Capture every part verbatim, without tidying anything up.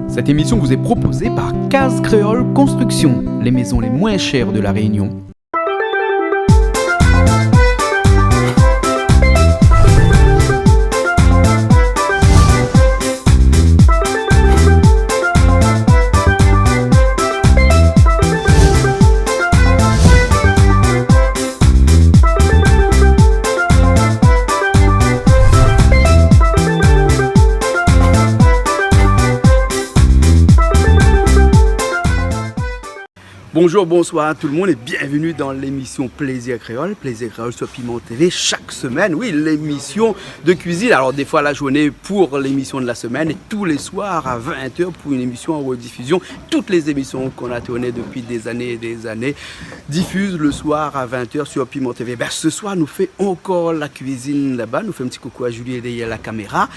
Cette émission vous est proposée par Case Créole Construction, les maisons les moins chères de La Réunion. Bonjour, bonsoir tout le monde et bienvenue dans l'émission Plaisir Créole. Plaisir Créole sur Piment T V chaque semaine. Oui, l'émission de cuisine. Alors, des fois la journée pour l'émission de la semaine et tous les soirs à vingt heures pour une émission en rediffusion. Toutes les émissions qu'on a tournées depuis des années et des années diffusent le soir à vingt heures sur Piment T V. Ben, ce soir, nou fé ankor la cuisine laba. Nou fé in ti koukou à Julie dèrièr la caméra.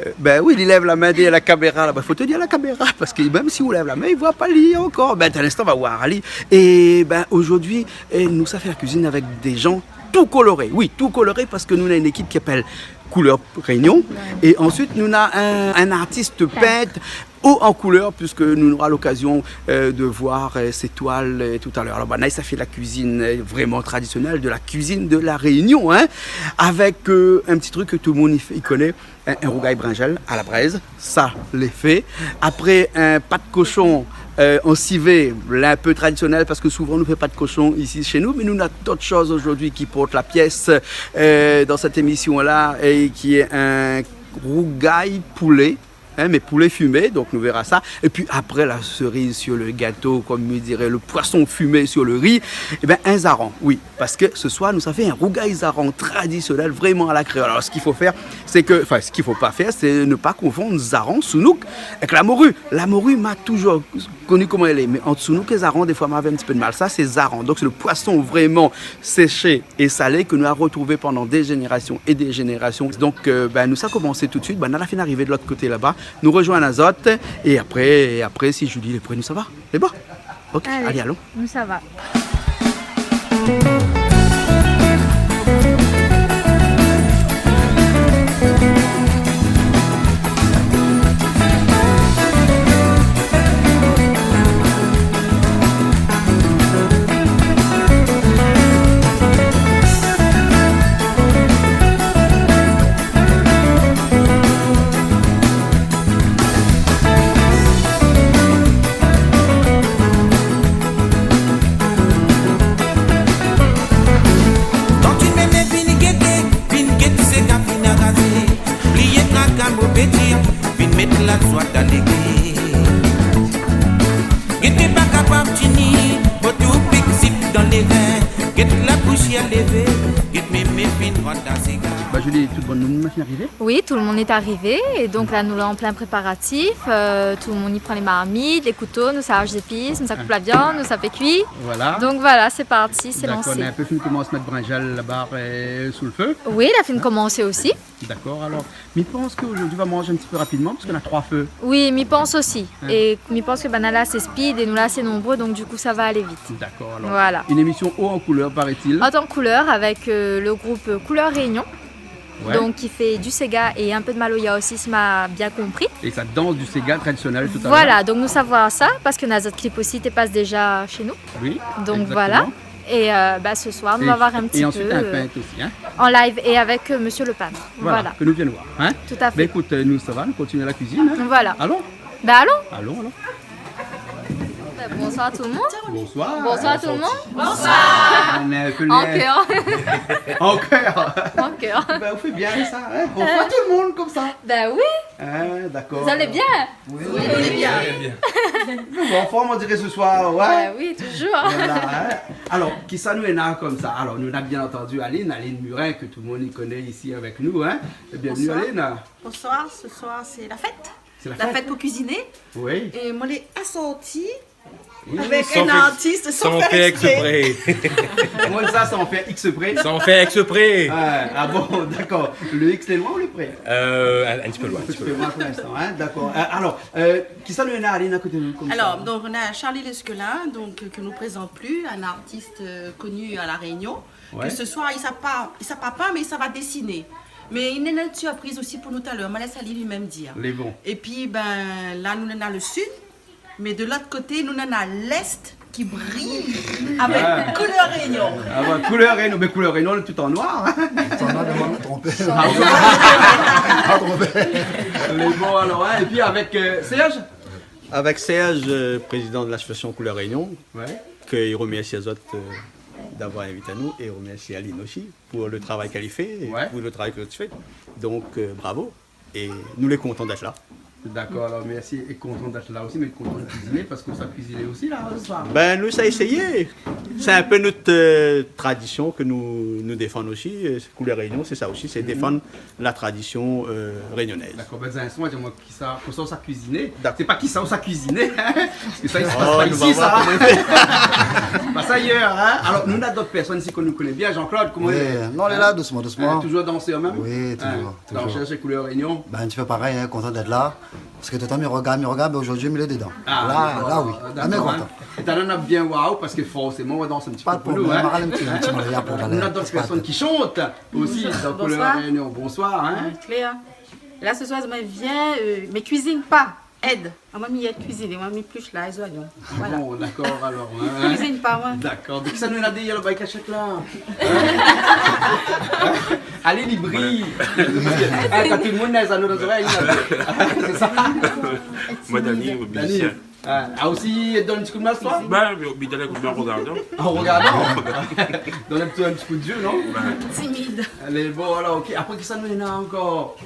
Euh, ben oui, li lèv la min dèrièr la caméra laba. Fo tenir la caméra, parske mèm si ou lèv la min, i voi pa li ankor. Ben, dan in instan, va voir ali. É ben, aujourd'hui, eh, nou sa fé la cuisine avec des gens tout colorés. Oui, tout colorés, parske nou néna une équipe qui s'appelle Couleur Réunion. Ouais. Et ensuite, nou néna un, un artiste peintre haut en couleur, puisque nou nora l'occasion, euh, de voir, euh, ses toiles, euh, tout à l'heure. Alors, ben, nou sa fé la cuisine, euh, vraiment traditionnelle, de la cuisine de La Réunion, hein, avec, euh, un petit truc que tout le monde i fé, i koné, in, in rougay brinzèl à la braise, sa lé fé. Après, in pat koshon, euh, an sivé, la, un peu traditionnel, parske souvan nou fé pat koshon isi shé nou, mé nou néna d'autres choses aujourd'hui qui portent la pièce, euh, dans cette émission-là, et qui est un rougay poulet, hein, mais poulet fumé, donc nou verra ça. Et puis après, la cerise sur le gâteau, comme on dirait, le poisson fumé sur le riz, eh ben, un zaran, oui. Parce que ce soir, nou sa fé un rougay zaran traditionnel, vraiment à la créole. Alors, ce qu'il faut faire, c'est que, enfin, ce qu'il faut pas faire, c'est ne pas confondre zaran, sounouk, avec la morue. La morue, ma toujours connu comment elle est, mais entre sounouk et zaran, des fois, ma avèk un petit peu de mal. Ça, c'est zaran. Donc, c'est le poisson vraiment séché et salé que nou la retrouvé pendant des générations et des générations. Donc, euh, ben, nou sa komansé tout de suite. Ben, nou la fine arivé de l'autre côté laba. Nou rejoignons azot. Et après, et après, si Julie lé pré, nou sava. Lé bon ? Ok, allez, alon. Alé, nou sava. Kan ou mémé vin gété, vin gèt séga fine arazé. Bliyé traka mo pé dir, vin mèt lazwa dan lé kèr. Gété pa kapav tini, mo tou pik zip dan lé rin. Gèt la pousièr lévé, gèt mémé vin rant dan séga. Bah, Julie, tout bann moun la fine arivé ? Oui, tout le monde est arrivé. Et donc là, nou lé en plein préparatif. Euh, tout le monde i pran les marmites, les couteaux, nou sa ash zépis, nou sa koup la viann, nou sa fé kui. Voilà. Donc voilà, c'est parti, c'est lancé. D'accord, nou la in pé fine komans mèt brinzèl laba, euh, sou le fé. Oui, la fine komansé osi. D'accord, alors, mi pans ke zordi nou va manz in ti pé rapidman, parske nou na troi fé. Oui, mi pans osi. Hein ? Et mi pans ke banna la sé speed et nou la sé nombreux, donc du coup, ça va aller vite. D'accord, alors. Voilà. Une émission haut en couleur, paraît-il. Haut en couleur avec, euh, le groupe Couleur Réunion. Ouais. Donc, qui fait du séga et un peu de maloya aussi, si ma bien compris. Et ça danse du séga traditionnel tout à l'heure. Voilà, donc nou sa voir sa, parske néna zot clip osi té pas déjà chez nous. Oui, exactement. Donc voilà. Et, euh, bah, ce soir, nou va voir un petit peu, euh, en live et avec, euh, monsieur le peintre. Et, et ensuite un peintre aussi, hein. Voilà, que nous vient voir, hein. Tout à fait. Ben, écoute, euh, nou sava, nou kontinié la cuisine, hein. Voilà. Alon ? Ben, alon. Alon, alon. Ben, bonsoir tout le monde. Bonsoir. Bonsoir tout le monde. Bonsoir. On est un peu les... En chœur. En chœur. En chœur. Ben, ou fé bien sa, hein. Bonsoir tout le monde, comme ça. Ben oui. Hein, d'accord. Vous allez bien ? Oui, oui, oui. Vous allez bien ? Nous, en forme, on dirait, ce soir, ouais. Ben oui, toujours. Voilà, hein. Alors, kisa nou néna comme ça ? Alors, nou néna bien entendu Aline, Aline Murin, que tout le monde i koné ici avec nous, hein. Bienvenue, Aline. Bonsoir. Bonsoir, ce soir, c'est la fête. C'est la fête. La fête pour cuisiner. Oui. Et moi, elle est assortie avec un artiste sans faire exprès. Oui, sans fé, sans fé exprès. Comment ça, sans faire exprès ? Sans faire exprès. Ah, ah bon, d'accord. Le X, lé loin ou lé pré ? Euh, un, un petit peu loin, un petit peu loin. Un petit peu loin pour l'instant, hein, d'accord. Euh, alors, euh, kisa nou néna, Aline, à côté de nous, comme ça ? Alors, donc, on a Charlie Lesquelin, donc, euh, que nous présente plus, un artiste, euh, connu à La Réunion. Ouais. Que ce soir, li sa pa, li sa pa peint, mais li sava dessiné. Mé néna in sirpriz osi pou nou talèr, ma lès ali li mèm dir. Lé bon. Épi, bin, la, nou néna le sid, mé de lot koté, nou néna lès ki briy avèk koulèr Rényon. Ah, ouais, koulèr Rényon, mé koulèr Rényon, lé tout an noir, hein. Tout an noir, mé moin, la tronpé. Ah, ouais. La tronpé. Lé bon, alor, hein. Épi avèk, euh, Serge ? Avèk Serge, euh, prézidan de lasosiasion Koulèr Rényon, ouais, ke i romèrsi azot, euh, d'avoir invité anou, é i romèrsi Aline osi pou le travay k'èl i fé, é, ouais, pou le travay ke zot i fé. Donk, euh, bravo. É nou lé kontan d'èt la. Dakor, alor mèrsi. É kontan d'èt la osi, mé kontan de kuiziné, parske sa kuiziné osi la, se soir. Bin, nou sa éséyé. Sé in pé nout, euh, tradision ke nou, nou défann osi. Euh, Koulèr Rényon, sé sa osi, sé défann la tradision, euh, rényonèz. Dakor, bin, dan in instan, di amoin kisa, kosa ou sa kuiziné. Dakor. Sé pa kisa ou sa kuiziné, hein, parske sa, i spas pa isi, sa. Oh, nou va voir koman i fé. Pas ayèr, hein. Alor, nou néna d'ot pèrsone isi ke nou koné bien. Jean-Claude, koman i lé ? Oui, non, lé la, dousman, dousman. Hein, toujour dansèr mèm ? Oui, toujour. Hein, toujour. Dansèr shé Koulèr Rényon. Bin, in ti pé parèy, hein, kontan d'èt la. Parske toultan, mi rogard, mi rogard, mé zordi, mi lé dedan. Ah, la, dakor, la, oui. Dakor, hein. La, mi lé kontan. É talèr, na bien, waouh, parske forséman, ou va dans in ti pé pou nou, hein. Pa de problèm, in ti, in ti moin la pou talèr. Sé pa grèv. Nou néna d'ot pèrsone ki shant osi dan Koulèr Rényon. Bonsoir. Bonsoir, hein. Ouais, Claire. La, se soir, mi vien, euh, mi kuizine pa. Èd. Ah, moin, mi èd kuiziné, moin, mi plish lay, zoignon. Voilà. Bon, dakor, alor, hein. Mi kuizine pa, moin. Dakor. Mé kisa nou néna dèrièr laba, i kashèt la ? Hein ? Alé, li briy. Ah, kan tout le moun néna lé zano dan zorèy, li la. Sé sa ? Moin, Dani, Dani. Mizisien. Ah, ah, osi, donn in ti koudmin, toi ? Bin, mi donn in koudmin an rogardant. An rogardant ? Donn in ti, in ti kou d'zié, non ? Bin. Timid. Alé, bon, alor, OK. Apré, kisa nou néna ankor ?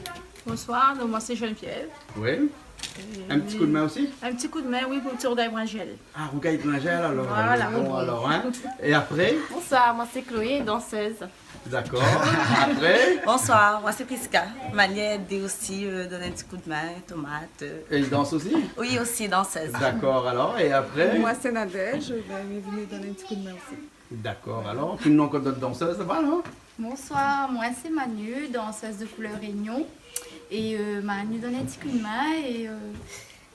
Bonsoir, donk moin sé Geneviève. Oui. Euh, in ti koudmin osi ? In ti koudmin, oui, pou ti rougay brinzèl. Ah, rougay brinzèl, alor. Voilà. Bon, alor, hein. É apré ? Bonsoir, moin sé Chloé, dansèz. Dakor. Apré ? Bonsoir, moin sé Prisca. Manièr de osi, euh, donn in ti koudmin, tomat, euh. É li dans osi ? Oui, osi dansèz. Dakor, alor, é apré ? Moin sé Nadège, bin, mi vni donn in ti koudmin osi. Dakor, alor, ou néna ankor d'ot dansèz laba, non ? Bonsoir, moin sé Manu, dansèz de Koulèr Rényon. É, euh, Manu donn in ti koudmin é, euh,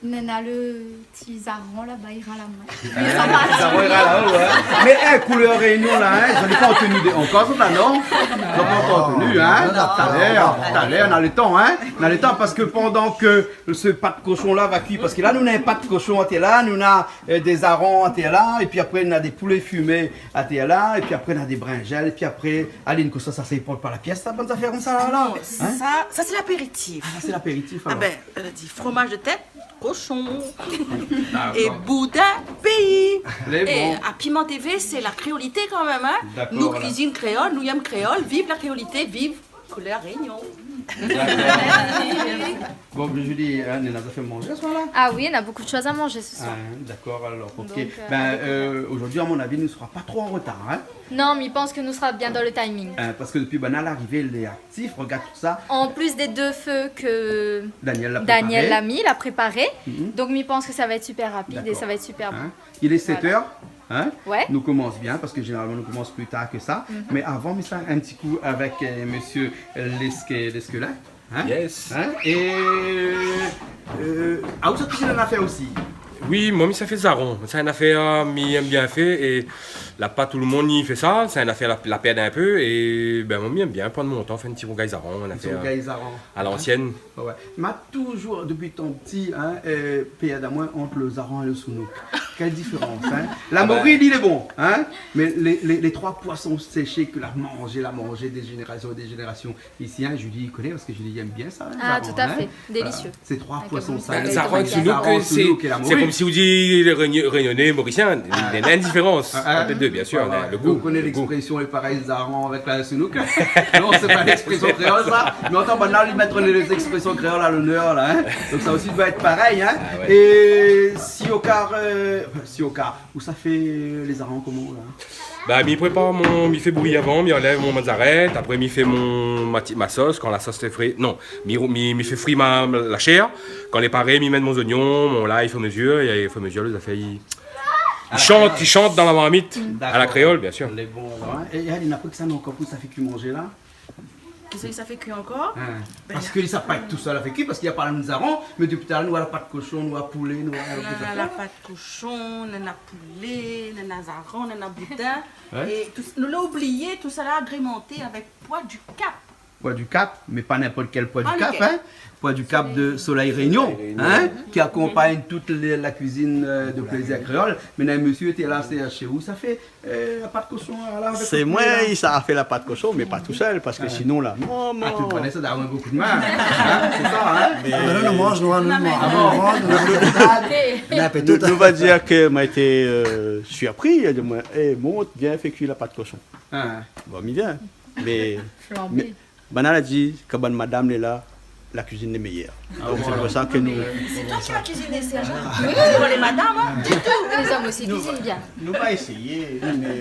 néna le ti zaran laba, i ral amoin. Ah, zaran i ral aou, hein. Mé, eh, Koulèr Rényon la, hein, zot lé pa an tenu de, ankor, zot la, non ? Zot lé pa an tenu, hein. Non, non, talèr, non, talèr, na le tan, hein. Na le tan, parske pandan ke se pat koshon la va kui, parske la, nou néna in pat koshon atèr la, nou néna euh, dé zaran atèr la, épi apré, néna dé poulé fimé atèr la, épi apré, néna dé brinzèl, épi apré, Aline, kosa sa, sa i port pa la pièss, sa, bann zafèr konmsa la, la ? Non, hein ? Sa, sa sé lapéritif. Ah, sa sé lapéritif, alor. Ah bin, èl la di fromaz de tèt, koshon. Dakor. É boudin péi. Lé bon. É Piment TV, sé la kréolité kan mèm, hein ? Dakor, voilà. Nou kuizine kréol, nou èm kréol, viv la kréolité, viv Koulèr Rényon. Dakor. Bon, Julie, hein, néna zafèr manzé se soir la ? Ah oui, on a beaucoup de choses à manger ce soir. Ah, hein, dakor, alor, OK. Donc, euh, bin, avec, euh, zordi, a mon avi, nou sra pa tro an rotar, hein ? Non, mi pans ke nou sra bien dan le timing. Hein, parske dopi banna larivé, lé aktif, rogard tout sa. En plus des deux feux que Daniel la préparé. Daniel la mi, la préparé. Mhm. Donc, mi pans ke sa va èt super rapid é sa va èt super bon. Hein ? Voilà. Il est sept heures, hein ? Ouais. Nou komans bien, parske zénéralman, nou komans pli tar ke sa. Mhm. Mé avan, mi sa in ti kou avèk, euh, mésyé Lesque-, Lesquelin, hein ? Yes. Hein ? É, euh, ah, ou sa kuizine in nafèr osi ? Oui, moin, mi sa fé zaran. Sé in nafèr, euh, mi èm bien fé. É la pa tout le moun i fé sa. Sé in nafèr la, la pèrd in pé. É, bin, moin, mi èm bien pran mon tan, fé in ti rougay zaran, in nafèr a l'ancienne. In ti rougay zaran. Ouais, ouais. Ma toujour, dopi tan pti, hein, euh, pèrd amoin ant le zaran é le sounouk. Kèl diférans, hein ? Ah bin. La mori, li lé bon, hein ? Mé lé, lé, lé troi poison séshé ke la manzé, la manzé dé zénérasion é dé zénérasion isi, hein, Julie i koné, parske Julie i èm bien sa, hein, zaran, hein ? Ah, tout à fait. Voilà. Délicieux. Sé troi poison salé. Bin, zaran, sounouk, sé, sé konm si ou di lé Rényo-, Rényoné, Morisien, néna in diférans. Ah, ah. Ant lé dé, bien sûr, le gou. Ouais, ouais. Donk, ou koné lèksprésyon lé parèy zaran avèk la sounouk. Non, sé pa lèksprésyon kréol, sa. Mé antan, banna li mèt lé, lé zèksprésyon kréol a lonèr, la, hein. Donk, sa osi doi èt parèy, hein. Ah ouais. É si o ka, euh, si o ka, ou sa fé, euh, lé zaran koman, la ? Ba, mi prépar mon, mi fé bouyi avan, mi anlèv mon manzarèt, apré mi fé mon, ma ti-, ma sos, kan la sos lé fri, non, mi, mi, mi fé fri ma, la shèr. Kan lé paré, mi mèt mon zoignon, mon lay, o fur é a mezur, é o fur é a mezur, lé zafèr, i, i shant, i shant dan la marmit, a la kréol, bien sûr. Dakor. Lé bon, hein. É, é Aline, apré kisa nou ankor pou sa fé kui manzé la ? Kisa sa fé kui ankor ? Hein. Bin, parske sa pa èt tousèl a fé kui, parske na pa la zaran, mé dopi talèr, nou néna la pat koshon, nou néna poulé, nou néna... Néna la pat koshon, néna poulé, néna zaran, néna boudin. Ouais. É tout, nou la oublié, tousala agrémanté avèk poi du Cap. Pois du Cap, mé pa ninport kèl Pois du Cap, hein. Pois du Cap de Soleil Réunion, hein, ki akonpagn tout lé, la kuizine, euh, de Plaisir Créole. Mé néna in mésyé té la, sé shé ou sa fé, euh, la pat koshon la, avèk... Sé moin, sa la fé la pat koshon, mé pa tousèl, parske sinon la, moin, moin... Ah, ou pran sa, done in kou d'min. Hein, sé sa, hein. Mé... Ah, mé la, nou manz, nou, nou manz. Ah bon ? Nou manz, nou manz. Nou, nou va dir ke moin té, euh, sirpri, li di amoin, « Eh, mont, vien fé kui la pat koshon. » Bon, mi vien. Mé, mé, banna la di, kan bann madam lé la, la kuizine lé méyèr. Ah bon, alor. Donk sé pou sa ke nou... Sé toi ki la kuiziné, Serge, hein ? Oui. Sé pou lé madam, hein ? Ditou. Lé zom osi i kuizine bien. Nou va éséyé, mé,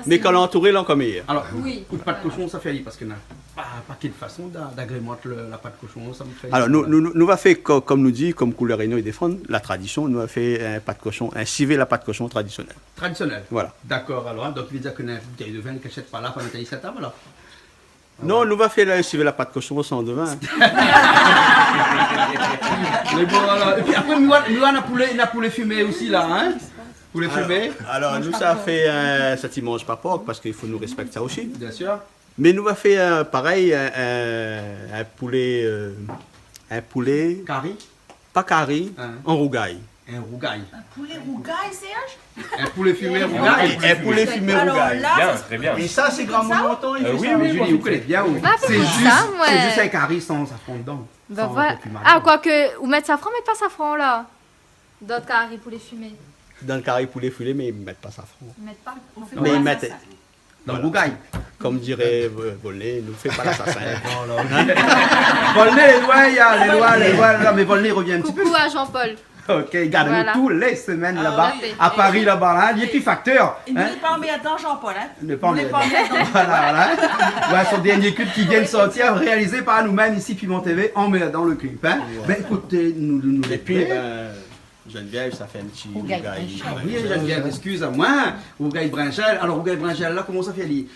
mé kan lé antouré, lé ankor méyèr. Alor, oui, kout pat koshon, sa fé ali, parske na pa, pa kèl fason d'a-, d'agrémant le, la pat koshon, sa fé... Alor, nou, nou, nou, nou va fé ko-, kom nou di, kom Koulèr Réunion i défann la tradision, nou va fé in pat koshon, in sivé la pat koshon tradisionèl. Tradisionèl. Voilà. Dakor, alor, hein, donk i vé dir ke néna in boutèy de vin, kashèt par la, pa mèt ali si la tab, alor. Non, nou va fé la, sivé la pat koshon san de vin. Mé bon, alor, épi apré, mi oi, mi oi, na poulé, na poulé fimé osi la, hein ? Poulé fimé. Alor, alor, nou, sa fé, euh, sa ti manz pa por, parske i fo nou rèspèk sa osi. Bien sûr. Mé nou va fé, euh, parèy, in, in, in poulé, euh, in poulé... Kari ? Pa kari, hein, an rougay. In rougay. In poulé rougay, Serge ? In poulé fimé rougay. In poulé fimé rougay. Alor la, bien, sa, trè bien. É sa, sé gran moman lontan, i fé sa. Euh, oui, oui, Julie, oui, ou koné bien, oui. Sé jis, sé jis in kari san safran dedan. San konkiman. Ah, koiké, ou mèt safran, mèt pa safran la. Dan kari poulé fimé. Dan kari poulé fimé, mé i mèt pa safran. I mèt pa. Mé i mèt sa. Dan rougay. Voilà. Kom diré, euh, Volnay, nou fé pa lasasin. Non, non. Volnay lé loin, ya, lé loin, lé loin, la, mé Volnay i revien in ti pé. Coucou à Jean-Paul. OK, i gard anou tou lé semèn laba, a Paris laba, la, li lé pi faktèr, hein. Voilà. Ah oui. É nou lé pa anmèrdan, Jean-Paul, hein. Nou lé pa anmèrdan. Voilà, voilà. Ouais, son dernié clip ki vien de sortir, réalisé par nou-mèm isi, Piment TV, Anmèrdan le clip, hein. Ouais. Ben, ékout, nou, nou, nou... Épi, ben, Geneviève, sa fé in ti rougay. Rougay. Ah oui, Geneviève, excuse-moi. Rougay brinzèl. Alor, rougay brinzèl la, koman sa fé ali ?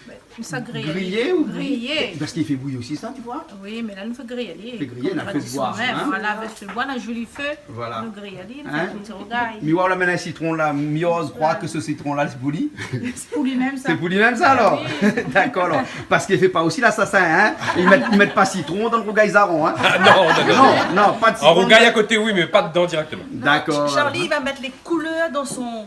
Sa griyé. Griyé ou bouyi ? Griyé. Parske i fé bouyi osi sa, tu vois ? Oui, mé la nou fé griyé ali. Fé griyé, kom tradision mèm, hein. Voilà, avèk le boi, na zoli fé. Voilà. Nou griy ali, nou fé in ti rougay. Mi oi ou la amenn in sitron la, mi oz kroir ke se sitron la, sé pou li. Sé pou li mèm sa. Sé pou li mèm sa, alor ? Ah oui. Dakor, alor. Parske i fé pa osi lasasin, hein. I mèt, i mèt pa sitron dan le rougay zaran, hein. Ah, non, non, non. Non, non, pa de sitron. An rougay a koté, oui, mé pa dedan dirèkteman. Dakor. Charly, li va mèt lé koulèr dan son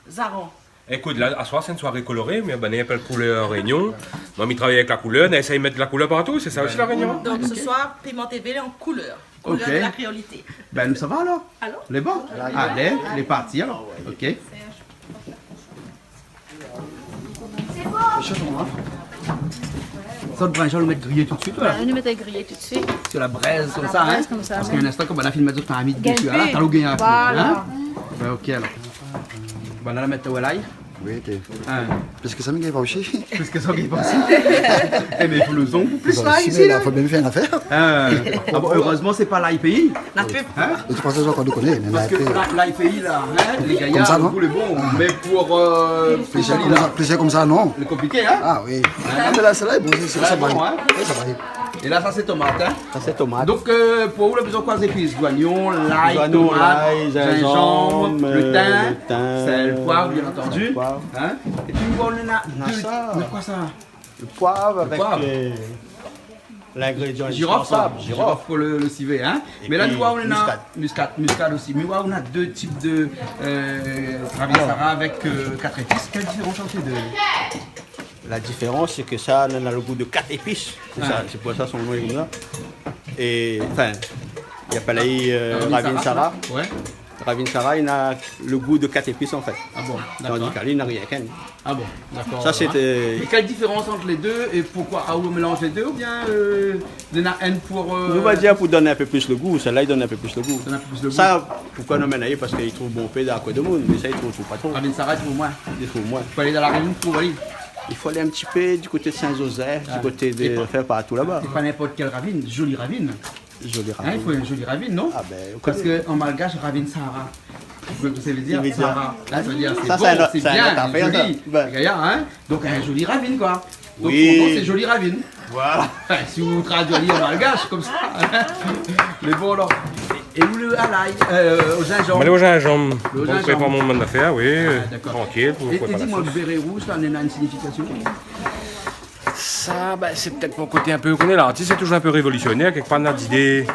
zaran. Ékout, la, aswar, sé in soiré koloré, mé, ben, néna in pé de koulèr Rényon. Moin, mi travay avèk la koulèr, nou éséy mèt la koulèr partou, sé sa osi, la Rényon, hein. Donk, se soir, Piment TV lé an koulèr. Koulèr de la kriolité. Ben, nou sava, alor ? Alor ? Lé bon ? Alé, lé parti, alor. OK. Sa, le brinzèl, nou mèt griyé tout de suite, la. Ben, nou mèt griyé tout de suite. Sur la braise, konmsa, hein. Sur la braise, konmsa, oui. Parske in instan, kan banna la fine mèt zot marmit dési, la, talèr ou gingn in pé, hein. Gingn pi. Ben, OK, alor. Banna la mèt o lay. Oui, té. Hein. Plis ke sa, mi gingn pa osi. Plis ke sa, mi gingn pa osi. Eh, mé i fo le zong pou plis lay isi, la. Fo bien fé in afèr. Hein. Ah bon, erezman, sé pa lay péi. La pub. Hein ? De tout fason, ankor nou koné, mé... Parske lay péi, la, hein, lé gayar, konmsa, non ? Le gou lé bon, mé pou, euh, plis konmsa, non ? Lé konpliké, hein ? Ah oui. Hein ? Ah, mé la, sèl-la lé bon, sé, sé bon, hein ? Oui, sa va. É la, sa, sé tomat, hein ? Sa, sé tomat. Donk, euh, pou ou, la bezoin koi, zépis ? Zoignon, lay, tomat, zinzanm, le tin, sèl, poiv, bien antandi. Sèl, poiv. Hein ? Épi, nou néna dé, sa. Mé koi sa ? Le poiv avèk, euh, lingrédian indispensab, jirof, jirof pou le, le sivé, hein. Mé la, nou néna miskad, miskad osi. Mé nou néna dé tip de, euh, ravinsara avèk, euh, kat épis. Kèl diférans ant lé dé ? La diférans, sé ke sa néna le gou de kat épis. Sé sa, sé pou sa son non lé konmsa. É, anfin, i apèl ali, euh, ravinsara. Ouais. Ravinsara, li na le gou de kat épis, an fèt. Ah bon, dakor. Tandi ke li na rienk inn. Ah bon, dakor. Sa, sé, euh... É kèl diférans ant lé dé é poukoi, ah, ou mélanz lé dé oubien, euh, néna inn pou, euh... Nou va dir pou donn in pé plis le gou, sèl-la i donn in pé plis le gou. Donn in pé plis le gou. Sa, poukoi nou amenn ali ? Parske i trouv bonpé dan le koin de moun, mé sa, i trouv, trouv pa tro. Ravinsara, i trouv moin. I trouv moin. Fo alé dan la rényon pou trouv ali. I fo alé in ti pé du koté de Saint-Joseph, du koté de, anfin, partou laba. É pa ninport kèl ravine, zoli ravine. Zoli ravine. Hein, i fo in zoli ravine, non ? Ah ben, ou koné. Parske an malgash, ravinsara, ou koné sak i vé dir ? I vé dir Sara. La, sa i vé dir, sa, sé bon, sé bien, sé in not afèr, sa. Joli, lé gayar, hein ? Donk, in zoli ravine, koi. Donk, son non, sé Zoli Ravine. Voilà. Anfin, si ou tradui an malgash, konmsa. Mé bon, alor. É, é ou le, a lay, euh, o zinzanm. Moin lé o zinzanm. Le zinzanm. Pou prépar mon bann afèr, oui. Ah, dakor. Trankil, pou prépar la sos. É, é di amoin, le béré rouz, la, néna in signifikasion ? Sa, bin, sé pétèt mon koté in pé, ou koné, lartis lé toujour in pé révolisionèr. Kèk par, na d'idé,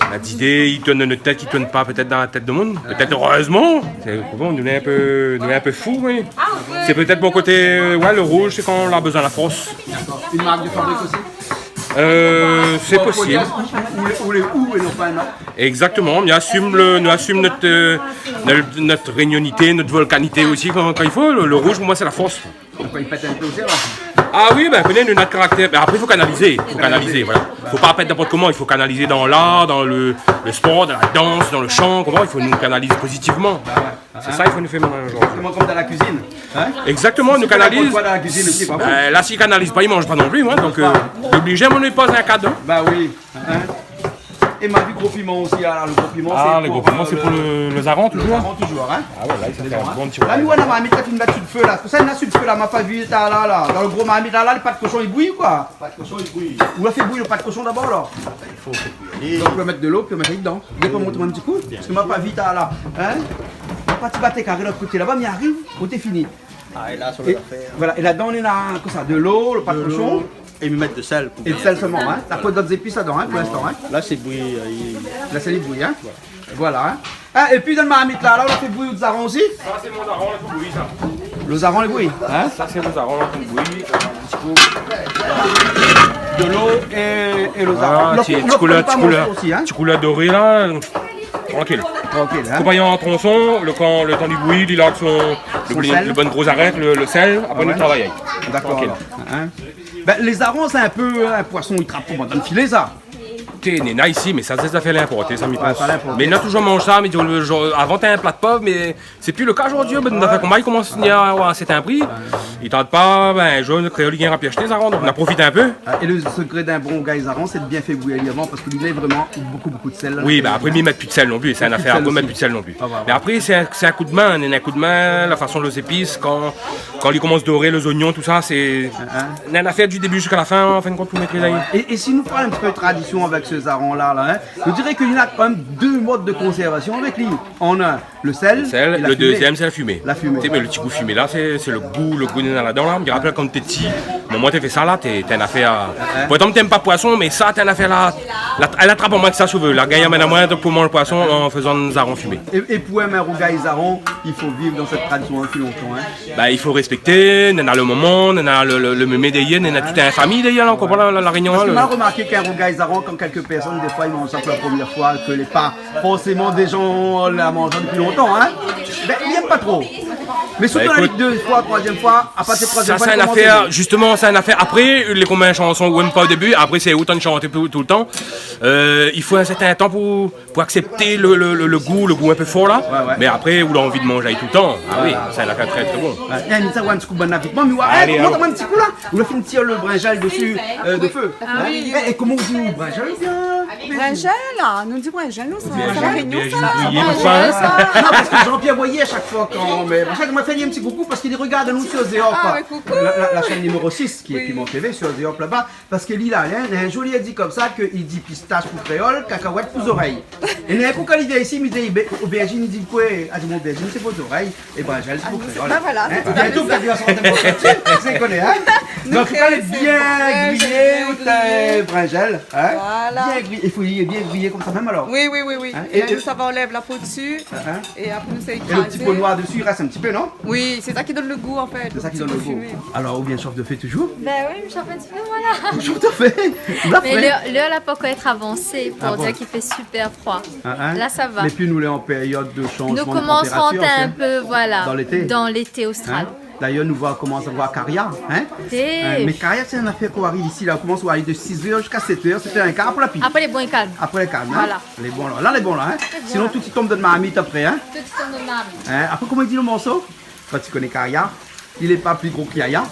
na d'idé i tourn dan nout tèt, i tourn pa pétèt dan la tèt de moun. Pétèt erèzman. Sé, bon, nou lé in pé, nou lé in pé fou, oui. Sé pétèt mon koté, euh, ouais, le rouz, sé kan ou la bezoin la fors. Une marque de fabrique aussi ? Euh, sé posib. Ou, ou, ou, ou, et non pas un autre. Exactement, nou asim le, nou asim nout, euh, nout, nout rényonité, nout volkanité osi kan, kan i fo. Le, le rouz, pou moin, sé la fors. Fo pa i pèt in pé osi, alor. Ah oui, bin, koné, nou, nout karaktèr. Mé apré, i fo kanalizé. I fo kanalizé, voilà. Fo pa pèt ninport koman. I fo kanalizé dan lar, dan le, le spor, dan la dans, dan le shan. Koman ? I fo nou kanaliz pozitivman. Sé sa, i fo nou fé zordi. Exactement, comme dans la cuisine. Hein ? Exactement, nou kanaliz. Si ou fé ninport koi dan la kuizine osi, pa bon. Bin, la, si i kanaliz pa, i manz pa non pli, hein. Donk, euh, oblizé, mon, nou poz in kad, hein. Bah oui. Hein ? É ma vi gro piman osi, la, le gro piman, ah, sé le gro piman, sé pou le, le zaran, toujour ? Le zaran, toujour, hein. Ah ouais, la, sa i fé in bon ti... La, nou, la marmit la fine mèt su le fé, la. Sé pou sa, na su le fé, la, ma pa vi, la, la. Dan le gro marmit, la, la, le pat koshon, li bouy, koi. Pat koshon, li bouy. Ou la fé bouy le pat koshon dabor, la. I fo fé bouy. Donk, ou va mèt de lo, pi ou mèt ali dedan. Bien. Ou pé montr amoin in ti kou ? Parske ma pa vi, la, la. Hein ? Ma parti bat karé lot koté laba, mi ariv, ou té fini. Ah, é la, sur le zafèr. Voilà, é ladan, nou na, kosa, de lo, le pat koshon. De lo, é mi mèt de sèl pou... É de sèl solman, hein. Voilà. Na pa dot zépis ladan, hein, pou linstan, hein. La, sé bouyi, euh, i... La, sé bouyi, hein. Voilà. Voilà, hein. Ah, épi dan le marmit la, la, ou la fé bouyi out zaran osi ? Sa, sé mon zaran, la, pou bouyi, sa. Le zaran, li bouyi, hein ? Sa, sé le zaran, la, pou bouyi. In ti kou de lo é, é le zaran. Ah, ti, ti koulèr, ti koulèr, ti koulèr doré, la. Trankil. Trankil, hein. Koup ali an tronson, le kan, le tan li bouyi, li larg son, le, le bann gro zarèt, le, le sèl, apré nou travay. Son sèl. Ah ouais. Dakor, alor. Trankil. Hein. Bin, le zaran, sé in pé in poison i trap pou moin dan le filé, sa. Té, néna isi, mé sa, sé zafèr inporté, sa, mi pans. Ouais, sa, inporté. Mé nou la toujour manz sa, mé di, le, avan, té in pla de pov, mé sé pi le ka zordi, bin, nou la fé koman, i komans ni avoir sèrtin pri. I tard pa, bin, in zour, kréol i gingn pi ashté zaran, donk nou la profit in pé. Ah, é le sekré d'in bon rougay zaran, sé de bien fé bouyi avan, parske li mèt vréman bokou, bokou de sèl, la. Oui, bin, apré, mi mèt pi de sèl non pli, sé in afèr, apré, mi mèt pi de sèl non pli. Mé apré, sé in, sé in kou de min, in kou de min, la fason, le zépis, kan, kan li komans doré, le zoignon, tousa, sé in afèr du débu ziska la fin, an fin de kont, pou métrizé. É, é si nou parl in ti pé tradision avèk se zaran la, la, hein, nou diré ke néna kan mèm dé mod de konsèrvasion avèk li. Néna le sèl, le sèl, é la fimé. Le dézièm, sé la fimé. La fimé. Té, mé le ti gou fimé la, sé, sé le gou, le gou néna ladan la. Mi rapèl kan té pti, momon té fé sa la, té, té in afèr. Pourtan, mi té èm pa poison, mé sa, té in afèr la, la, èl la trap amoin èk sa, si ou vé. La gingn amenn amoin pou manz poison an fézan zaran fimé. É, é pou èm in rougay zaran, i fo viv dan sèt tradision dopi lontan, hein. Bin, i fo rèspèkté, néna le momon, néna le, le, le mémé dèrièr, néna tout in fami dèrièr, la, ou konpran la, la, La Rényon, hein. Parske ma la romarké k'in rougay zaran, kan kèk pèrsone, défoi, i manz sa pou la promièr foi, ke lé pa forséman dé jan la manz dopi lontan, hein. Bin, i èm pa tro. Mé sirtou, bin, ékout, la di dé foi, troizièm foi, a partir de troizièm foi, sa, sé in afèr, zistoman, sé in afèr. Apré, lé konm in shanson ou èm pa o débu, apré, sé ou tann shanté pou toultan. Euh, i fo in sèrtin tan pou, pou aksèpté le, le, le, le gou, le gou in pé for la. Ouais, ouais. Mé apré, ou la anvi de manz ali toultan. Ah oui, sé in afèr trè, trè bon. Ouais. É, mi sa, ouais, in ti kou bann la vit. Mé ouais, alé, mont amoin in ti kou la. Ou la fine tir le brinzèl dési, euh, de fé. Ah oui. É, é koman ou di, brinzèl oubien... Brinzèl, la, nou di brinzèl, nou, sa, sa, La Rényon, sa. Oubien, oubien, oubien, sa. Non, parske Jean-Pierre Boyer, a shak foi, kan, mé, an fèt, moin fé in ti koukou parske li rogard anou sur Zeop. Ah, ouais, coucou. La, la, la shèn numéro six, ki lé Piment TV, sur Zeop laba. Parske li la, hein, in zour li la di konmsa ke li di pistash pou kréol, kakawèt pou zorèy. É néna in kou, kan li vien isi, mi di, bé, obèrjine, li di koué ? Ah, di, mon obèrjine, sé pou zorèy. É brinzèl, sé pou kréol. Ah, bin voilà, sé tout a fé sa. Hein ? Bientôt, ou va dir sa, ou koné, hein ? Donk, ou lé bien griyé, ou té brinzèl, hein ? Voilà. Bien griyé, i fo li lé bien griyé konmsa mèm, alor. Oui, oui, oui, oui. Hein ? É la, nou sava anlèv la po dési, é apré, nou sa ékrazé. É le ti po noir dési, i rès in ti pé, non ? Oui, sé sa ki donn le gou, an fèt, le ti gou fimé. Alor, ou bien shof de fé toujour ? Bin oui, mi shof in ti pé, voilà. Shof de fé. Mé lèr, lèr la pankor èt avansé, pou dir k'i fé super froid. Ah bon ? La, sa va. Mé pi, nou lé an périod de shanjman de tanpératir, in pé, voilà, dan lété. Dan lété ostral. Hein ? Dayèr, nou va komans avoir karia, hein ? Mé karia, sé in afèr kan ou ariv isi la, ou komans, ou ariv de sis èr ziska sèt èr, sèt èr in kar, apré la pi. Apré, lé bon, lé kalm. Apré, lé kalm, hein ? Voilà. Lé bon la. La, lé bon la, hein ? Sinon, tout i tonm dan marmit apré, hein ? Tout i tonm dan marmit. Hein ? Apré, koman i di le morso ? Kan ti koné karia, li lé pa pli gro ki yaya.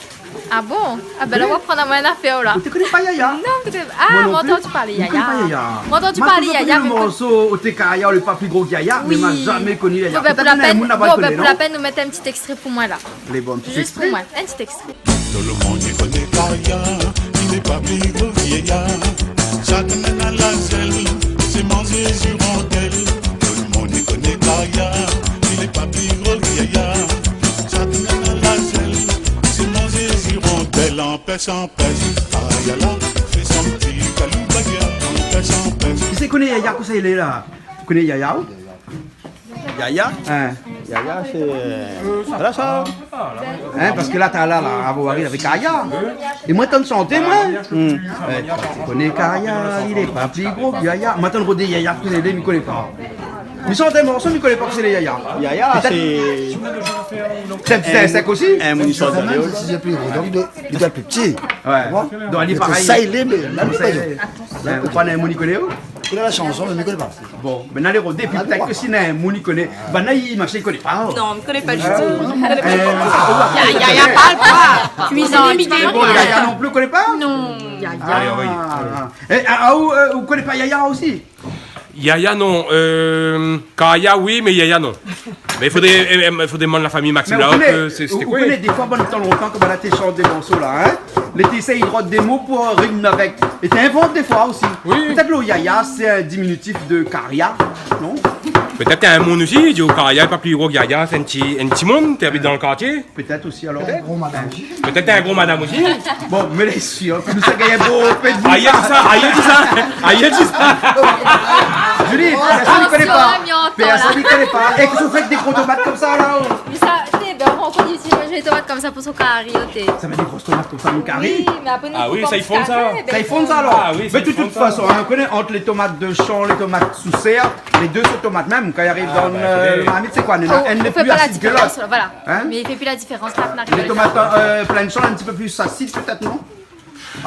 Ah bon ? Ah bin, la, ou aprann amoin in afèr, la. Ou té koné pa yaya ? Non, mi té... Ah, moin non pli. Moin la antandi parl yaya. Ou koné pa yaya ? Moin la antandi parl yaya, mé... Ma toujour koni le morso, oté karia lé pa pli gro ki yaya, mé ma zamé koni yaya. Pétèt néna in moun laba i koné, non ? Bon, bin, pou la pèn, bon, bin, pou la pèn, nou mèt in ti èkstré pou moin, la. Lé bon, ti èkstré. Zis pou moin, in ti èkstré. Tout le monde i koné karia, li lé pa pli gro ki yaya. Shakinn néna la zèl, sé manzé zirondèl. Tout le monde i koné karia, li lé pa pli gro ki yaya. Shakinn néna la zèl, sé manzé zirondèl. An Pèsh an pèsh, Ayala fé son ti kaloubaya, an pèsh an pèsh. Kisa i koné Yaya, kosa i lé la ? Ou koné Yaya, ou ? Yaya ? Hein ? Yaya, sé, euh, voilà sa. Hein, parske la, talèr la, avan ou ariv avèk Kaya. É moin, tann shanté, moin. Hmm. Eh, ou koné Kaya, li lé pa pli gro ke Yaya. Moin, tann rodé Yaya, koné, mi koné pa. Mi shant in morso, mi koné pa ke sé lé Yaya. Yaya, pétèt sé, sé in ti sèk osi. In moun i shant dan lé o. Si sé pli gro, donk, de, li doi èt pli pti. Ouais. Bon. Donk, li lé parèy. Sa, li lé, mé la, li lé pa. Ouais, ou koné in moun i koné, ou ? Ou koné la shanson, mé mi koné pa. Bon, mé na lé rodé, épi pétèt ke si na in moun i koné. Banna i, machin, i koné pa, oh. Non, mi koné pa ditou. Mi koné pa ditou. Yaya, Yaya parl pa. Kuizine, mi koné pa. Bon, Yaya non pli, ou koné pa ? Non. Yaya. Ah, ah. Eh, ah, ah, ou, euh, ou koné pa Yaya osi ? Yaya, non. Euh, Kaya, oui, mé Yaya, non. Mé i fodré, eh, eh, i fodré demann la fami Maxime Laoc, euh, sé, sété koué. Mé ou koné, ou koné, défoi, bann tan lontan, kan banna té shant dé morso la, hein, lété i éséy rod dé mo pou rim avèk. É té invant défoi osi. Oui. Pétèt lo Yaya, sé in diminitif de Karia, non ? Pétèt in moun osi i di, oh, Karia lé pa pli gro ke Yaya, sé in ti, in ti moun té abit dan lo kartié. Pétèt osi, alor. Pétèt in gro madam osi. Pétèt in gro madam osi. Bon, mé lé sir ke nou sa gingn bonpé de moun. Ayé di sa, ayé di sa, ayé di sa. Julie, pèrsone i koné pa. Attention, la mi antann la. Pèrsone i koné pa. É kosa ou fé avèk dé gro tomat konmsa la, oh ? Mé sa, té, bin, ou rann kont isi, moin, mi fé dé tomat konmsa pou son kari, oté. Sa vé dir dé gro tomat konmsa, mon kari ? Oui, mé apré, nou koup an ti karé, bin, sa i fonn sa, alor. Ah oui, sa i fonn sa. Mé de tout fason, hein, ou koné, ant lé tomat de shan, lé tomat sou sèr, lé dé sé tomat mèm, kan i ariv dan, euh, lo marmit, sé koué ? Néna inn lé pli asid ke lot. Ou fé pa la diférans, voilà. Hein ? Mé i fé pi la diférans, la, kan i ariv. Lé tomat, euh, plin shan, in ti pé pli asid, pétèt, non ?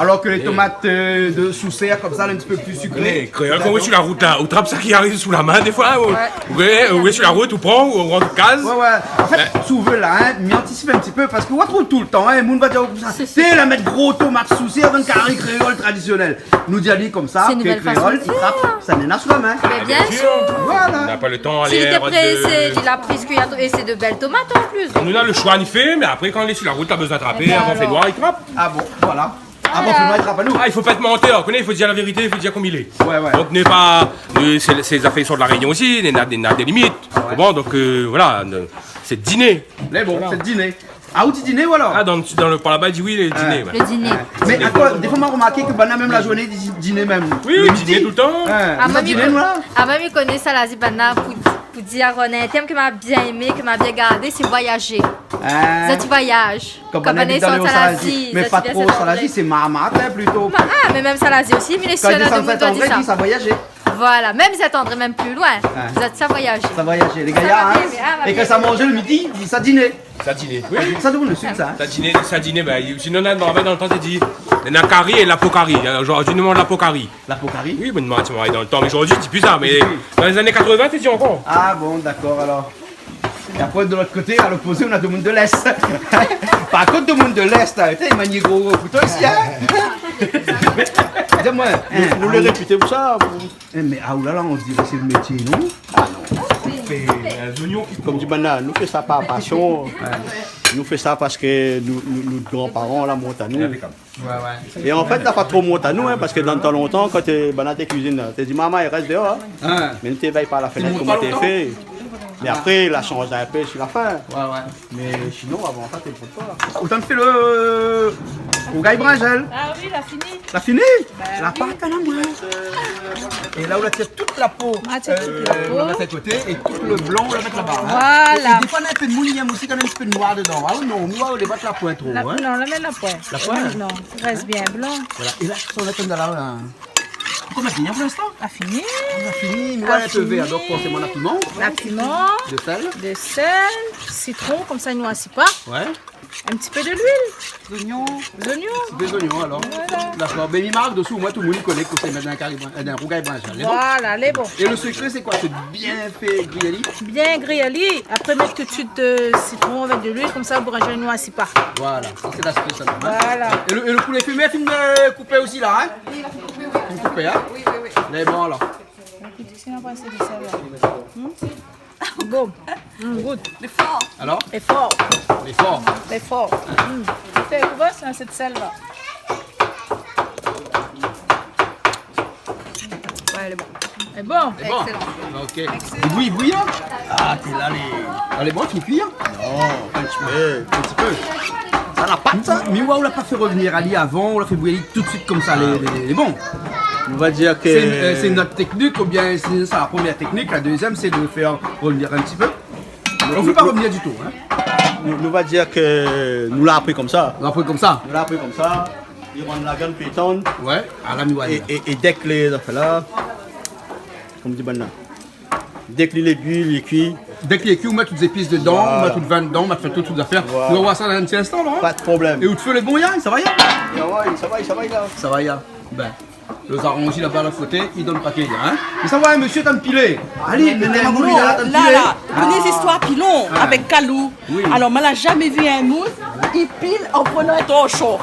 Alor ke lé tomat, euh, de sou sèr, konmsa, lé in ti pé pli sikré. Mé kréol, kan ou lé si la rout la, ou trap sak i ariv sou la min, défoi, ou, ou lé, ou lé si la rout, ou pran, ou rant kaz. Ouais, ouais. An fèt, si ou vé la, hein, mi antisip in ti pé, parske ou trouv toultan, hein, moun va dir konmsa, té, la mèt gro tomat sou sèr dan kari kréol tradisionèl. Nou di ali konmsa, ke kréol, i trap sak néna sou la min. Sé in nouvèl fason de fèr. Mé bien sir. Voilà. Na pa lo tan alé rod. Si li té présé, li la pri sak li la, é sé de bèl tomat an plis. Nou na lo shoi, ni fé, mé apré, kan lé si la rout, la bezoin trapé, avan fénoir, i trap. Ah bon, voilà. Avan fénoir, i trap anou. Ah, i fo pa èt mantèr, ou koné, i fo dir la vérité, i fo dir konm i lé. Ouais, ouais. Donk, nou lé pa, euh, sé, sé zafèr i sort La Rényon osi, néna, néna dé limit. Ah ouais. Bon, donk, euh, voilà, euh, sé diné. Mé bon, sé diné. Ah, ou di diné, ou alor ? Ah, dan, dan lo, par laba, i di oui, lé diné, ouais. Lo diné. Mé akoz, défoi, ma romarké ke banna mèm la zourné, i di diné mèm. Oui, lo midi. Diné toultan. Ah, moin, mi koné sa, la di banna pou, pou dir, alor, néna in tèrm ke ma bien émé, ke ma bien gardé, sé voyajé. Ah. Zot i voyaj. Kan banna i sort Salazie, mé pa tro Salazie, sé Marmart, hein, plito. Ah, mé mèm Salazie osi, mé lé sèl la domoun i di sa. Kan i désann Saint-André, i di sa voyajé. Voilà, mèm Saint-André, mèm pli loin. Ah. Zot i di sa voyajé. Sa voyajé, lé gayar, hein. É kan sa manzé lo midi, i di sa diné. Sa diné, oui. Sa domoun lo sud, sa, hein. Sa diné, sa diné, bin, sinon, dan, dan lo tan, té i di, néna kari é la po kari. Zordi, nou manz la po kari. La po kari ? Oui, mé nou manz dan lo tan, mé zordi, i di pi sa, mé dan lé zané katrovin, té i di ankor. Ah bon, dakor, alor. É apré, de lot koté, a lopozé, nou na domoun de l'Est. Par kont, domoun de l'Est, la, putain, i manie gro, gro kouto isi, hein. Di amoin, hein, nou lé répité pou sa, pou... Eh, mé, ah, oulala, on diré sé lo métié, non ? Ah non. Fé, euh, zoignon ki... Konm di banna, nou fé sa par pasion. Ouais. Nou fé sa parske nou, nou, nout granparan la mont anou. Inpékab. Ouais, ouais. É an fèt, la pa tro mont anou, hein, parske dan tan lontan, kan té, banna té kuizine, té di, "Momon, rès déor, hein." Hein. Mé nou té vèy par la fénèt, koman té fé. Té mont pa lontan. Mé apré, la shanj in pé si la fin. Ouais, ouais. Mé sinon, avan sa, té mont pa. Ou tann fé lo rougay brinzèl ? Ah oui, la fini. La fini ? Bah oui. La pat, la, moin. É la, ou la tir tout la po. Ah, tir tout la po. Euh, ou la mèt a koté é tout lo blan, ou la mèt laba, hein. Voilà. É, é défoi, na in pé de moun i yèm osi kan néna in ti pé de noir dedan. Ah oui, non, noir, ou lé pa la poin tro, hein. Non, la mèt la poin. La poin ? Non, i rès bien blan. Voilà. É la, sa, ou la tann la, la. Koman i di, pou linstan ? La fini. La fini, mé voilà, in pé vèr, donk forséman, na piman. Na piman. De sèl. De sèl, sitron, konmsa, i noirsi pa. Ouais. In ti pé de luil. Zoignon. Zoignon. In ti pé zoignon, alor. Voilà. Dakor. Bin, mi mark dosou, moin, tout domoun i koné kosa i mèt dan in kari brin-, dan in rougay brinzèl, lé bon ? Voilà, lé bon. É lo sekré, sé koi ? Sé bien fé griy ali ? Bien griy ali. Apré, mèt tout de suit, euh, sitron avèk de luil, konmsa, lo brinzèl i noirsi pa. Voilà, sa, sé laspé, sa, hein ? Voilà. É lo, é lo poulé fimé, fine, euh, koupé osi, la, hein ? Oui, la fine koupé, oui. Fine koupé, hein ? Oui, oui, oui. Lé bon, alor. Bon. Mm, gout. Lé for. Alor ? Lé for. Lé for. Lé for. Mm. Fé, ou voi, sé in sèl la. Ouais, lé bon. Lé bon. Lé bon. Excellent. Ok. Excellent. Bouyi, bouyi, hein ? Ah, té la, lé, lé bon, fine kui, hein ? Non, in ti pé, in ti pé. Sa, a la pat, sa. Mi oi, ou la pa fé revenir ali avan, ou la fé bouyi ali tout de suite konmsa, lé, lé, lé bon. Nou va dir ke sé in, euh, sé in ot teknik, oubien sé sa la premièr teknik, la dezièm sé de fé revenir in ti pé. Nou fé pa revenir ditou, hein. Nou, nou va dir ke nou la apri konmsa. Nou la apri konmsa. Nou la apri konmsa. Li rann la viann pli tann. Ouais, a la mi oi. É, é, é dèk lé zafèr la, konm di banna, dèk li lé bui, li kui. Dèk li lé kui, ou mèt tout zépis dedan, voilà, ou mèt tout vin dedan, ou mèt tout, tout zafèr. Voilà. Nou va oir sa dan in ti instan la, hein. Pa de problèm. É out fé lé bon, ya, sa va, ya ? Sa va, sa va, sa va, la. Sa va, ya. Bin. Lo zaranzi laba, lot koté, i donn pa ké, hein. Mé sa va, in mésyé tann pilé. Alé, mé mé la, la, tann pilé. La, la, koné zistoir pilon avèk kalou. Oui. Alor, moin la zamé vi in moun i pil an prenan in torshon.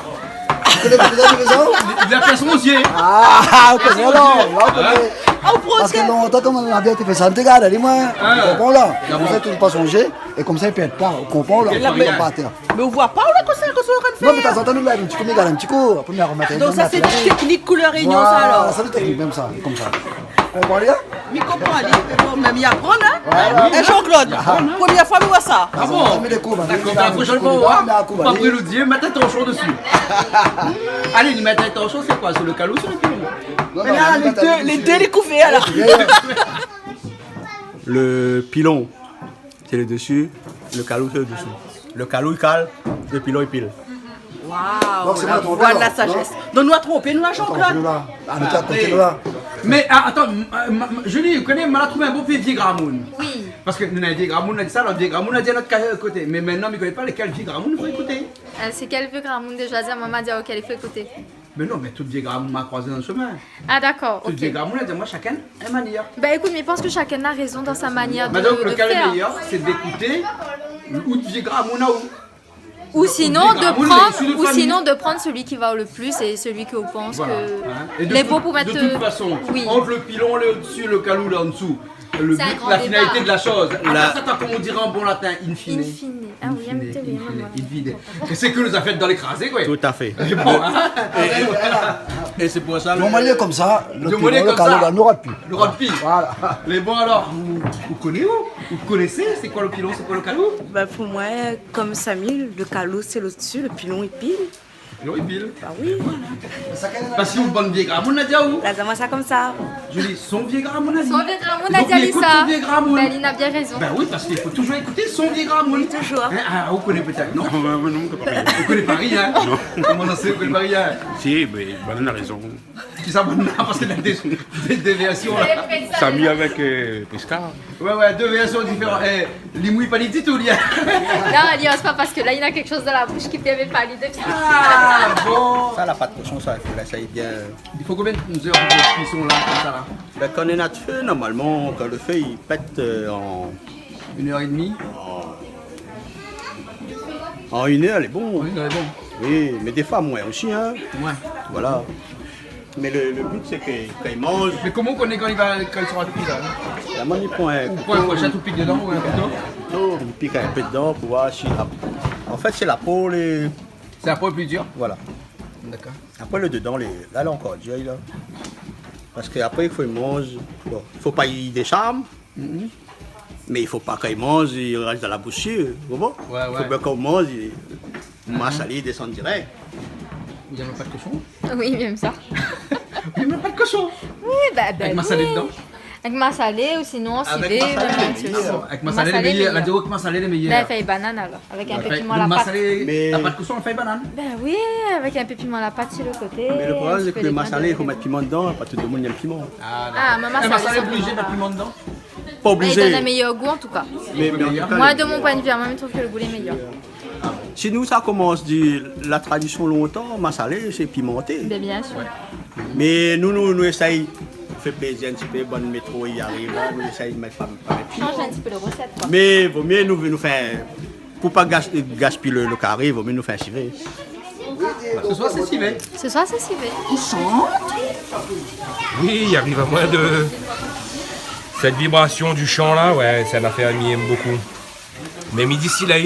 Koné pa sa, koné sa ? Li la fé son zié. Ah, ou koné alor, la, ou koné. Hein ? Parske lontan, kan moin la vi té fé sa, té gard ali, moin. Ah. Ou konpran la ? Konmsa, ou pa sonzé. É konmsa, i pèrd pa, ou konpran, la, i pèrd pa rien. Mé ou voi pa, ou la, kosa, kosa ou la fé ? Non, mé tazantan, nou la, in ti kou, mi gard in ti kou, apré, mi armèt. Donk sa, sé in teknik koulèr Rényon, sa, alor. Voilà, sa, sé in teknik, mèm sa, konmsa. Ou konpran, li ? Ou konpran, li ? Bon, mèm i aprann, hein ? Ouais, oui. Hein, Jean-Claude ? Ah. Premièr foi mi oi sa. Ah bon ? Tazantan, mi dékouv, hein. Dakor, la proshèn foi, ou va oir. Mé akour, pa alé. Apré, nou di, mèt in torshon dési. Alé, nou mèt in torshon, sé koi ? Sé lo kalou, sé lo pilon ? Non, non, la, mèt in torshon. Mé la, lé dé, lé dé lé kouvèr, la. Ouais. Lo pilon, sé lo dési, lo kalou, sé lo désou. Lo kalou, i kal, lo pilon, i pil. Waouh, la voi de la sagesse. Donk, nou la tronpé, non ? Donk, nou la tronpé, nou la, Jean-Claude. Atann, nou la. Ah, nou té a koté, nou la. Mé, ah, atann, euh, ma, ma, Julie, ou koné, moin la trouv in bon pié vié gramoun. Oui. Parske nou néna in vié gramoun, la di sa, lot vié gramoun, la di in ot ka-, koté. Mé mintnan, mi koné pa lékèl vié gramoun i fo ékouté. Euh, sé kèl vié gramoun déza ? Di amoin, ma di aou kèl i fo ékouté. Mé non, mé tout vié gramoun ma kroizé dan lo shomin. Ah, dakor, ok. Tout vié gramoun la di amoin, shakinn in manièr. Bah, ékout, mi pans ke shakinn la rézon dan sa manièr de, de fèr. Mé donk, lékèl lé méyèr, sé d'ékouté out vié gramoun aou. Ou sinon, de prann, ou sinon de prann sélui ki va le plis é sélui ke ou pans ke lé bon pou mèt, euh, oui. Voilà, hein. É de tout, de tout fason, ant lo pilon, lé odsi, lo kalou, lé an dsou. Le but, la finalité de la chose. C'est un grand débat. La... Atann, atann, atann, konm i di an bon latin, in fine. In fine. Ah oui, in fine, in fine, in fine. É sé ke nou la fé dan lékrazé, koi. Tout à fait. Mé bon, hein. É, é, é sé pou sa, lo... Bon, moin lé konmsa, lo pilon, lo kalou, la, nou rod pi. Nou rod pi. Voilà. Mé bon, alor, ou, ou koné, ou ? Ou koné, sé koi lo pilon, sé koi lo kalou ? Bah, pou moin, konm Samy, lo kalou, sé lo dsi, lo pilon, i pil. Pilon i pil. Bah oui. Voilà. Parske out bann vié gramoun la di aou. La di amoin sa konmsa. Julie, son vié gramoun la di. Son vié gramoun la di sa. Donk, li ékout son vié gramoun. Bah, li na bien rézon. Bah oui, parske i fo touzour ékouté son vié gramoun. Oui, touzour. Hein, ah, ou koné pétèt, non ? Ah, ouais, ouais, non, mi koné pa rien. Ou koné pa rien. Non. Koman sa sé, ou koné pa rien ? Si, mé banna la rézon. Kisa banna, parske néna dé, dé, dé vèrsion, la. Samy avèk, euh, Prisca. Ouais, ouais, dé vèrsion diféran. Eh, li mouy pa li ditou, li. Non, li oz pa parske la, li na kékshoz dan la boush ki pèrmé pa li de... Ah, bon. Sa, la pat koshon, sa, i fo lès bien. I fo konbien d'zèr de kuison, la, konmsa, la ? Bin, kan néna d'fé, normalman, kan lo fé i pèt, euh, an... Une heure et demie. An, an une heure, lé bon. An une heure, lé bon. Oui, mé défoi, moin osi, hein. Moin. Voilà. Mé lo, lo bi, sé ke kan i manz... Mé koman ou koné kan li va, kan li sra kui, la, hein ? La, moin, mi pran in kouto. Ou pran in fourshèt, ou pik dedan, ou in kouto ? Non, mi pik in pé dedan pou oir si la, an fèt, sé la po, lé... Sé la po lé pli dir ? Voilà. Dakor. Apré, lo dedan, lé, la, lé ankor dir, la. Parske apré, i fo i manz. Bon, i fo pa i désharn. Mhm. Mé i fo pa, kan i manz, i rès dan la boush, ou konpran ? Ouais, ouais. I fo bien kan ou manz, i, masalé i désann dirèk. Ou yèm la pat koshon ? Oui, mi yèm sa. Ou yèm la pat koshon ? Oui, bah, bah oui. Avèk masalé dedan ? Avèk masalé ou sinon sivé, mèm si... Avèk masalé lé méyèr. Masalé lé méyèr. La di aou ke masalé lé méyèr. Bin, fèy banane, alor. Avèk in pé piman la pat. Mé la pat koshon, fèy banane. Bin oui, avèk in pé piman la pat si lo koté. Mé lo problèm, sé ke lo masalé, i fo mèt piman dedan, pa tout demoun i yèm piman. Ah, dakor. Ah, mé masalé, sa i fo pa. Masalé, oblizé mèt piman dedan ? Pa oblizé. Mé i donn in méyèr gou, an tou ka. Mé, mé an tou ka, moin, de mon pwin de vi, moin, mi trouv ke lo gou lé méyèr. Shé nou, sa komans di la tradision lontan, masalé, sé pimanté. Bin, bien sir. Mé nou, nou, nou éséy fé plézir in ti pé, bann métro i ariv la, nou éséy mèt pa, pa mèt piman. Shanj in ti pé la rosèt, koi. Mé vo myé nou, nou fé, pou pa gas-, gaspiy lo, lo kari, vo myé nou fé in sivé. Voilà. Sé swar sé sivé. Sé swar sé sivé. Oui, i ariv amoin de, sèt vibrasion di shan la, ouais, sé in nafèr mi yèm bokou. Mé mi di si la,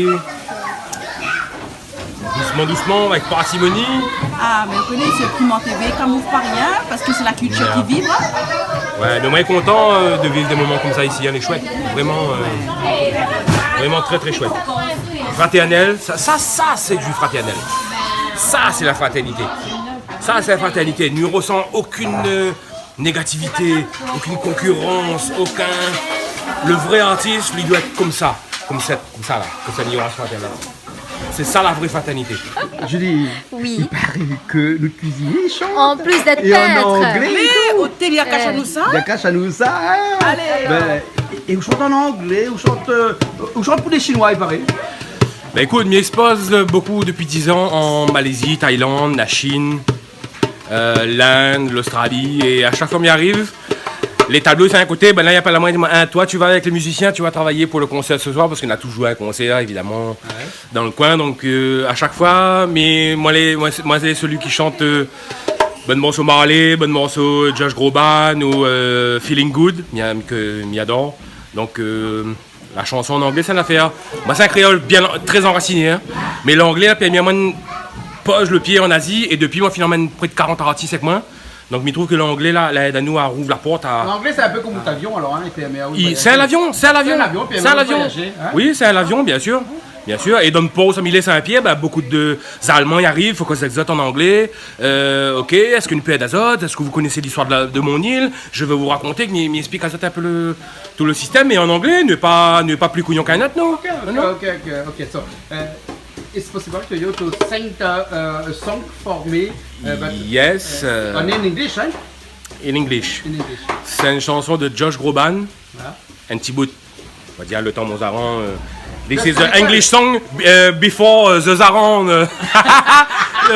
dousman, dousman, avèk parsimoni. Ah, mé ou koné, sé Piment T V, i kamouf pa rien, parske sé la kiltir ki viv, hein. Ouais, mé moin lé kontan, euh, de viv dé moman konmsa isi, hein, lé shouèt. Vréman, euh, vréman trè, trè shouèt. Fraternel, sa, sa, sa, sé du fraternel. Sa, sé la fraternité. Sa, sé la fraternité. Nou resan okin, euh, négativité, okin konkirans, okin. Le vré artis, li doi èt konmsa, konmsa, konmsa la, konmsa, li doi èt fraternel. Sé sa la vré fraternité. Julie, oui, i paré ke nout kuizinié i shant. An plis d'èt pintr. É an anglé é tout. Mé Othellia, kash anou sa. Bin, kash anou sa, hein. Alé, alor. Bin, é, é ou shant an anglé, ou shant, euh, ou shant pou dé Shinoi, i paré. Bin, ékout, mi èkspoz bokou dopi dizan an Malaisie, Thaïlande, la Chine, euh, l'Inde, l'Australie, é a shak foi mi ariv, lé tablo i fé in koté, bin la, i apèl amoin, i di amoin, hein, toi, tu vas avec les musiciens, tu vas travailler pour le concert ce soir, parske na toujour in konsèr, évidaman, dan le koin. Donk, euh, a shak foi, mé moin lé, moin sé, moin sé sélui ki shant, euh, bann morso Marley, bann morso Josh Groban ou, euh, Feeling Good, mi, ke mi ador. Donk, euh, la shanson an anglé, sé in afèr. Moin sé in kréol bien, trè anrasiné, hein. Mé langlé la pèrmi amoin poz le pié an Azi, é dopi moin la fine amenn pré de karant artis avèk moin. Donk mi trouv ke langlé la, la èd anou a rouv la port a... Langlé, sé in pé konm out avion, alor, hein, i pèrmé aou de voyajé. Sé in avion, sé in avion. Sé in avion, i pèrmé aou de voyajé, hein. Oui, sé in avion, bien sûr. Bien sûr. É dan le por ousa mi lé Sin-Pièr, bin, bokou de Zaleman i ariv, fo koz èk zot an anglé. Euh, OK, èske nou pé èd azot? Èske ou koné listoir de la, de mon île? Je vais vous raconter, mi, mi èksplik azot in pé le, tout le sistèm, é an anglé, nou lé pa, nou lé pa pli koyon k'in ot, non? OK, OK, non? OK, OK, OK. So, euh, it's possible to you to sing the, uh, song for me, uh, but, yes, uh, uh, in English, hein? In English. In English. Sé in shanson de Josh Groban. Voilà. In ti bout. On va dire le tan mon zaran, euh, this is the English song, euh, before, euh, the zaran, euh,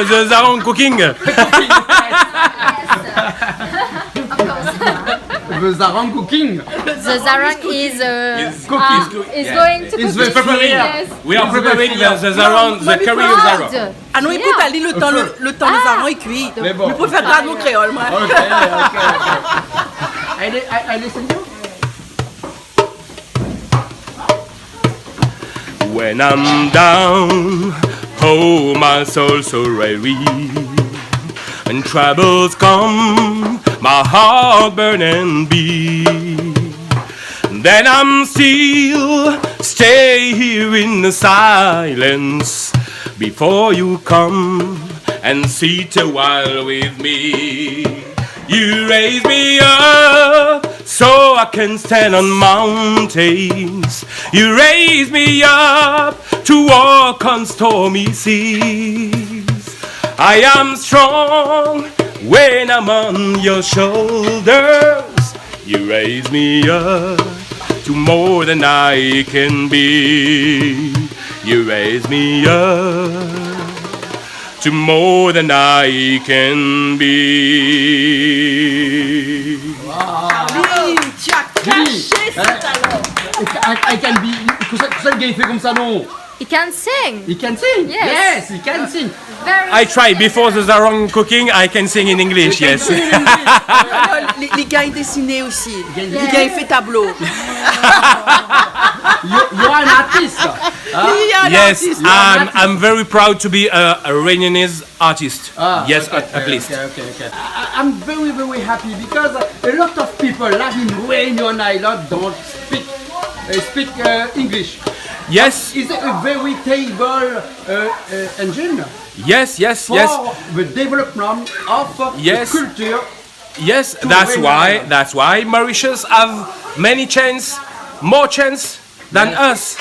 the zaran cooking. The zaran cooking. The zaran is, uh, is cooking. Ah, is going to cook. It's preparing. Yes. We are preparing the, the zaran, the curry of zaran. Ah non, ékout, ali, le tan, le, le tan le zaran i kui. Mé bon. Mi préfèr gard mon kréol, moin. OK, OK, OK. Alé, alé, listen to. When I'm down, oh, my soul so weary, and troubles come, my heart burn and beat. Then I'm still stay here in the silence before you come and sit a while with me. You raise me up so I can stand on mountains. You raise me up to walk on stormy seas. I am strong when I'm on your shoulders. You raise me up to more than I can be. You raise me up to more than I can be. Wow. Charlie, tu as caché ce talent. Julie, hein? I, I can be, kosa, kosa li gingn fé konmsa, non? He can sing. He can sing. Yes. Yes, he can sing. Very... I try. Before the zaran cooking, I can sing in English, yes. He can sing in English. Non, non, li, li gingn désiné osi. Li gingn fé tablo. You, you are an artist. Hein? Li lé artis. Yes, I'm, I'm very proud to be a, a Réunionnais artist. Ah, yes, okay, at, at least. Okay, okay, okay. I, I, I'm very, very happy because a lot of people live in Réunion Island don't speak, uh, speak, uh, English. Yes. Is it a very terrible, uh, uh, engine? Yes, yes, yes. For the development of, uh, the culture. Yes, that's why, that's why Mauritius have many chance, more chance than us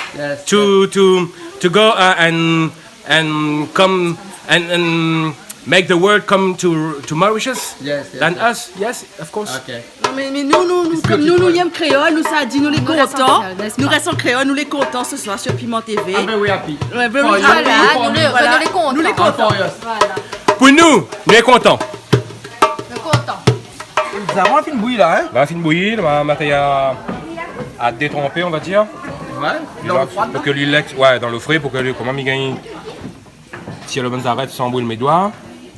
to, to, to go, uh, and, and come and, and make the world come to, to Mauritius than us. Yes, yes, yes. Yes, of course. Okay. Non, mé, mé nou, nou, nou, konm nou, nou yèm kréol, nou sa di, nou lé kontan. Nou rès an kréol, n'est-ce pas ? Nou rès an kréol, nou lé kontan ce soir sur Piment TV. Ah ben oui, happy. Ouais, ben oui, voilà, nou lé, nou lé kontan. Voilà. Pou nou, nou lé kontan. Lé kontan. Zaran la fine bouyi la, hein ? La fine bouyi, nou va mèt ali a, a détranpé, on va dire. Ouais, dan lo fré, non ? Pou ke li lèks, ouais, dan lo fré, pou ke li, koman mi gingn tir lo bann zarèt san bril mé doi.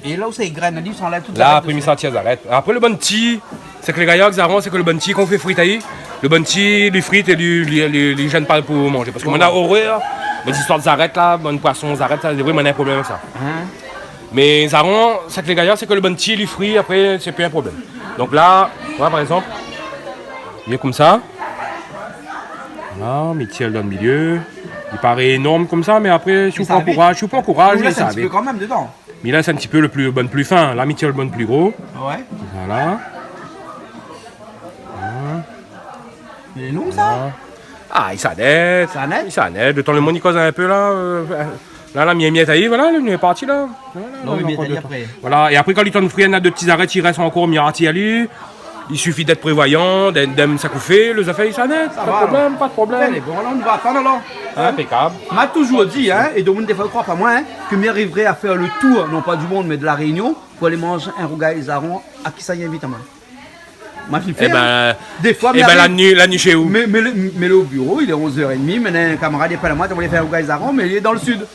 É la ou sa i grèn, li, ou sa anlèv tout zarèt. La, apré, mi sa tir zarèt. Apré, lo bann ti, sé ke lé gayar, zaran, sé ke lo bann ti, kan ou fé frit ali, lo bann ti, li frit é li, li, li, li jèn pa pou manzé. Parske moin na orèr, bann zistoir zarèt la, bann poison zarèt, sa, sé vré, moin na in problèm avèk sa. Hein ? Mé zaran, sak lé gayar, sé ke lo bann ti li fri, apré, sé pi in problèm. Donk la, voilà, par égzanp, li lé konmsa. La, mi tir dan lo milié. Li paré énorm konmsa, mé apré, si ou pran kouraz, si ou pran kouraz, li sava. Mé sa i sava. Ou lès in ti pé kan mèm dedan. Mi lès in ti pé le pli, bann pli fin. La mi tir le bann pli gro. Ah ouais ? Voilà. Voilà. Lé long sa ? Voilà. Ah, i sa nèt. I sa nèt ? I sa nèt. Le tan le moun i koz in pé la, euh, la, la, mièt, mièt, ayi, voilà, nou lé parti la. Voilà, non, mé ankor mièt, dé tan. Voilà, é apré, kan li tann fri, néna dé ti zarèt i rès ankor, mi atir ali. I sifi d'èt prévoyan, d'èm, d'èm sak ou fé, lé zafèr i sa nèt. Sa va, alor. Pa de problèm, pa de problèm. Alé, bon, alor, nou va atann, alor. Hein ? Inpékab. Ma touzour di, hein, é domoun défoi i kroi pa moin, hein, ke mi arivré a fèr le tour, non pa du mond, mé de La Rényon, pou alé manz in rougay zaron a kisa i invit amoin. Ma fine fé, hein. Ébin, défoi, mi ariv, la nuit, la nuit shé ou ? Mé, mé le, mé le biro, lé onz èr é dmi, mé in kamarad i apèl amoin, té voulé fé in rougay zaron, mé li lé dan le sud.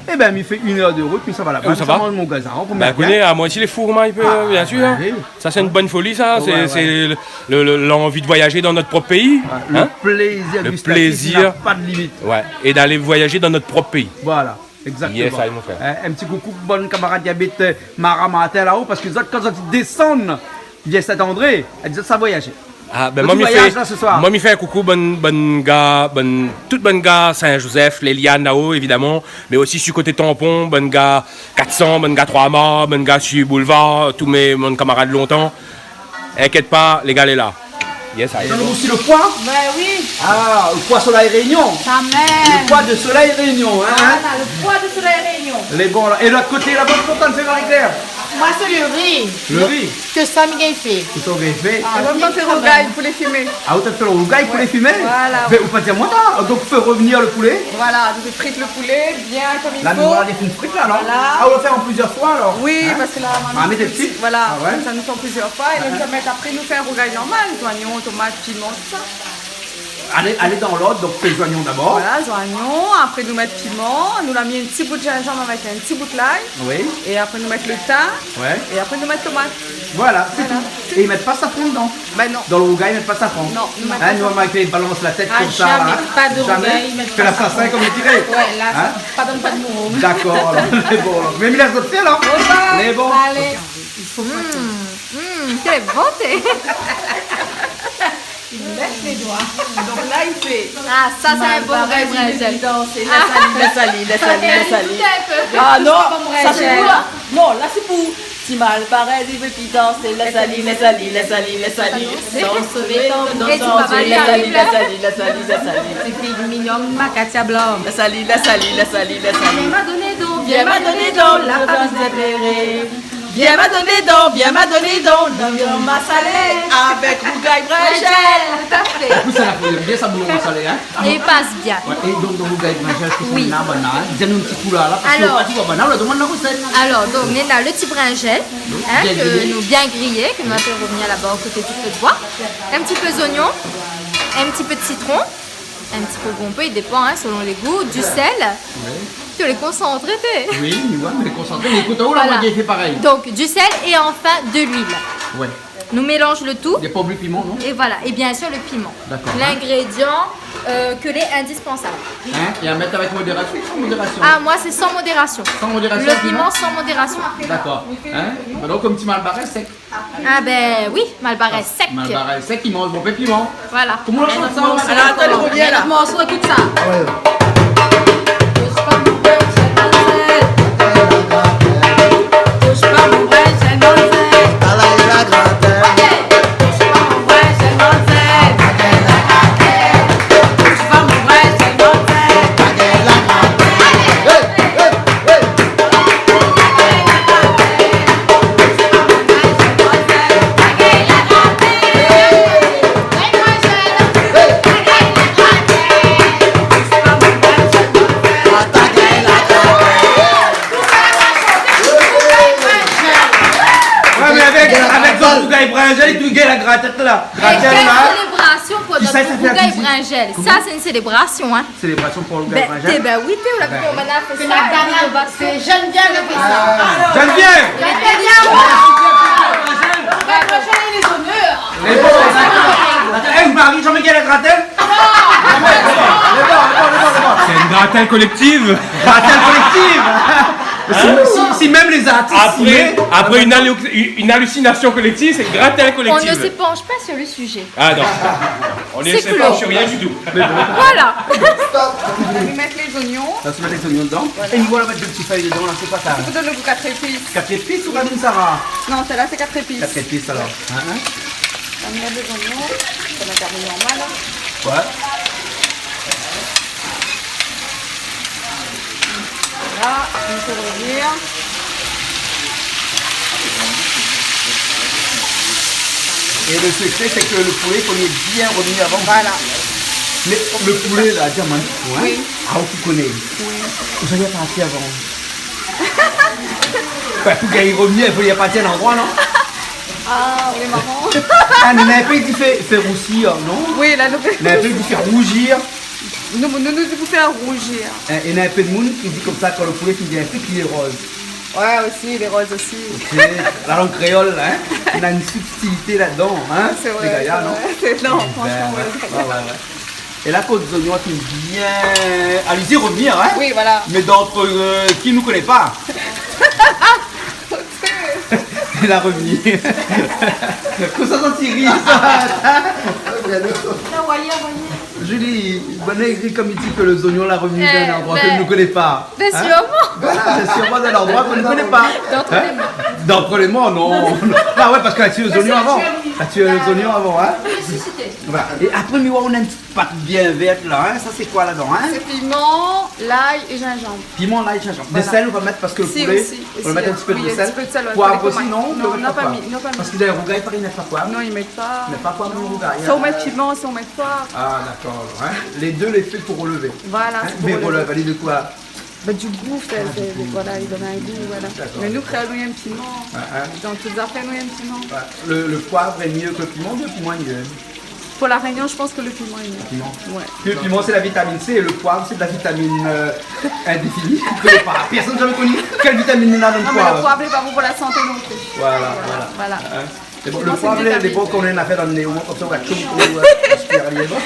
Ébin, mi fé inn èr de rout, mi sava laba. Ou sava ? Mi sa manz mon rougay zaron pou mèt bien. Bin, koné, amoin osi lé fou, koman i pé, bien sir. Ah, oui. Sa sé in bone foli, sa. Ouais, ouais. Sé, sé le, le, le, l'anvi de voyazé dan nout prop péi. Ouais, le plézir gustatif, i na pa de limit. Ouais. É d'alé voyazé dan nout prop péi. Voilà. Exactement. Yes, aïe, mon frèr. Euh, in ti koukou pou bann kamarad i abit, euh, Mara Martin la-o, parske zot, kan zot i désann Vièl Sint-André, zot i sa voyazé. Ah, bin, moin mi fé, moin mi fé in koukou bann, bann gars, bann, tout bann gars Saint-Joseph, Leliane la-o, évidaman, mé osi su koté Tampon, bann gars Quatre Cents, bann gars Trois Mâts, bann gars su Boulevard, tout mé, mon kamarad lontan. Inkièt pa, lé gars lé la. Yes, aïe. Donn amoin osi le poi ? Bin oui. Ah, le poi Soleil Réunion. Sa mèm. Le poi de Soleil Réunion, hein, hein ? Voilà, le poi de Soleil Réunion. Lé bon la. É lot koté laba, kosa ou fé, Marie-Claire ? Moin sé le ri. Le ri. Ke sa mi gingn fé. Ke sa ou gingn fé. Ah, é moin mi fé rougay poulé fimé. Ah, ou té fé le rougay poulé fimé ? Voilà. Mé ou pa di amoin sa. Donk, fé revenir le poulé. Voilà, donk frit le poulé bien konm i fo. La, nou va fé in frit la, non ? Voilà. Ah, ou va fé an plizièr foi alor ? Oui, parske la, mintnan, voilà, konmsa nou fé an plizièr foi é nou sa mèt apré, nou fé in rougay normal, zoignon, tomat, piman, tousa. Alé, alé dan lord, donk fé zoignon dabor. Voilà, zoignon, apré nou mèt piman, nou la mi in ti bout zinzanm avèk in ti bout lay. Oui. É apré nou mèt le tin. Ouais. É apré nou mèt tomat. Voilà, sé tou. Voilà, sé tou. É i mèt pa safran dedan. Bin non. Dan le rougay i mèt pa safran. Non, nou mèt pa safran. Hein, nou, avèk lé balans la tèt konmsa, hein. Ah, zamé, pa de rougay i mèt pa safran. Fé la sasin, konm i diré. Ouais, la, sa, pa dan pa de moro. Dakor, alor. Lé bon, alor. Mé mi lès azot fé, alor. Lé bon. Alé. I fo pa ke... Mm, mm, sé bon, sé. I mèt lé doi. Donk la, i fé... Ah, sa sé in bon rougay brinzèl. Lès ali, lès ali, lès ali, lès ali. Ah non, sa sé pou, non, la sé pou ti malbarèz i vé pi dansé. Lès ali, lès ali, lès ali, lès ali. Lès ali, lès ali, lès ali. Sé fine mignon, ma Katia Blanc. Lès ali, lès ali, lès ali, lès ali. Vien ma doné don, vien ma doné don, la pa bezoin pléré. Vien ma doné don, vien ma doné don, don, don masalé, avèk rougay brinzèl. Tout à fait. An plis, sa la fé bien sa, bouyon masalé, hein. É i pas bien. Ouais, é donk, donk, rougay brinzèl, kosa néna, banna, hein. Di anou in ti kou la, la, parske... Alor, ou pa di, banna, la domann la rosèt. Alor, donk, néna le ti brinzèl, hein, ke nou bien griyé, ke nou la fé revenir laba koté du fé de boi. In ti pé zoignon, in ti pé de sitron. In ti pé konpé, i dépan, hein, selon lé gou, du sèl. Oui. Té lé konsantré, té. Oui, mé ouais, mé konsantré. Mé ékout, ou la, voilà, moin mi fé parèy. Donk, du sèl é anfin de luil. Ouais. Nou mélanz le tou. Lé pa oubli piman, non ? É voilà, é bien sir le piman. Dakor, hein. L'ingrédian, euh, ke lé indispansab. Hein ? É a mèt avèk modérasion, san modérasion ? Ah, moin sé san modérasion. San modérasion, piman ? Le piman san modérasion. Dakor. Hein ? Donk, konm ti malbarèz sèk. Ah bin oui, malbarèz sèk. Malbarèz sèk i manz bonpé piman. Voilà. Koman i apèl sa, la ? Alor, atann, revien la. Morso, ékout sa. Ah ouais. Toush pa mon brinzèl, brinzèl. Toush pa mon brinzèl, brinzèl. Alé, la gratèl. Ok. Toush pa mon brinzèl, brinzèl. Toush pa mon brinzèl, brinzèl. Alé. Hey, hey, hey. Ouais, mé avèk, avèk zot rougay brinzèl, tout gingn la gratèt la. Gratèt la. Kèl sélébrasion pou nout rougay brinzèl. Sa sé in sélébrasion, hein. Sélébrasion pou rougay brinzèl. Bin, té, bin oui, té, ou la vi, bin, koman nou la fé sa, nou va... Sé Geneviève la fé sa. Ah, Geneviève ! Geneviève ! Lé bon, dakor. Atann, eh, ou mari zamé gingn la gratèl ? Non. Lé bon, lé bon, lé bon, lé bon. Sé in gratèl kolèktiv. Gratèl kolèktiv. Si, si, si mèm lé zartis... Apré, apré in alu-, in alusinasion kolèktiv, sé in gratèl kolèktiv. On ne se penche pas sur le sujet. Ah non. On ne se penche sur rien du tout. Voilà. Stop. On va mettre les oignons. La, ou mèt lé zoignon dedan. Voilà. É nou va mèt dé ti fèy dedan, la, sé koi sa ? Sé pou donn lo gou, kat épis. Kat épis ou la mèt sa ? Non, sèt-la sé kat épis. Kat épis, alor. Hin, hin ? On va mettre les oignons. Sa va fé normal, hin. Ouais. Voilà, nou fé rouvir. Et le secret, c'est que le poulet, il faut le bien remuer avant. Voilà. Mais le poulet, là, dis-moi, hein ? Oui. Ah, ou koné. Oui. Ou sa la parti avan. Bah, pou k'i remue, i fo li parti a in landroi, non ? Ah, lé maran. Ah, mé néna in pé i di fé, fé rousir, non ? Oui, la, nou fé... Néna in pé i di fé rouzir. Nou, nou, nou di pou fé rouzir. É, é néna in pé d'moun i di konmsa, kan lo poulé i vien fri, lé roz. Ouais, osi, lé roz osi. OK. La lang kréol, hin, néna in sibtilité ladan, hin, sé vré, lé gayar, sé vré, non ? Sé, non, fransheman, ouais, ouais, ouais. É la, kan zoignon lé bien, alé, i remue, hin ? Oui, voilà. Mé d'antre, euh, ki nou koné pa. Li la revni. Kosa sa, ti ri, sa ? Non, voyé, voyé. Julie, bon, i ri konm i di ke lé zoignon la revni, eh, dann in landroi ke nou koné pa. Hin ? Bien sûr. Voilà, bien sûr, dann in landroi ke nou koné pa. D'antre lé mor. Hin ? D'antre lé mor, non. Ah ouais, parske la tié lé zoignon avan. La tié lé zoignon avan, hin. Voilà. É apré, mi oi, ou néna in ti pat bien vèrt la, hin. Sa, sé koi ladan, hin ? Sé piman, lay é zinzanm. Piman, lay, zinzanm. Voilà. De sèl, ou va mèt, parske lo poulé, osi, ou va mèt in ti pé de sèl. Oui, in ti pé de sèl, ouais. Poiv osi, non ? Non, ou mèt pa poiv. Non, na pa mi, na pa mi. Parske dann rougay, i paré i mèt pa poiv. Non, i mèt pa. I mèt pa poiv dann rougay, hin. Soi ou mèt piman, soi ou mèt poiv. Ah, dakor, alor, hin. Lé dé lé fé pou relevé. Voilà, sé pou relevé. Hin ? Mé relevé, i di koi ? Bah, du gou, sé, sé, voilà, i donn in gou, voilà. Dakor. Mé nou, kréol, nou yèm piman. Ah, ah. Dann tout zafèr, nou yèm piman. Ouais. Le, le poiv lé mié ke le piman, oubien le piman lé mié ? Pour La Réunion, je pense que le piment est mieux. Piment. Ouais. Pi le piman, sé la vitamine C, é le poiv, sé de la vitamine, euh, indéfinie. Je connais pas. Personne n'a jamais connu quelle vitamine néna dann poiv. Non, mé le poiv lé pa bon pou la santé non pli. Voilà, voilà. Voilà. Hin ? Mé bon, le poiv, lé, lé bon, kan ou néna in afèr dann néon, konmsa, ou va tchoum, ou, euh, aspir ali, bon.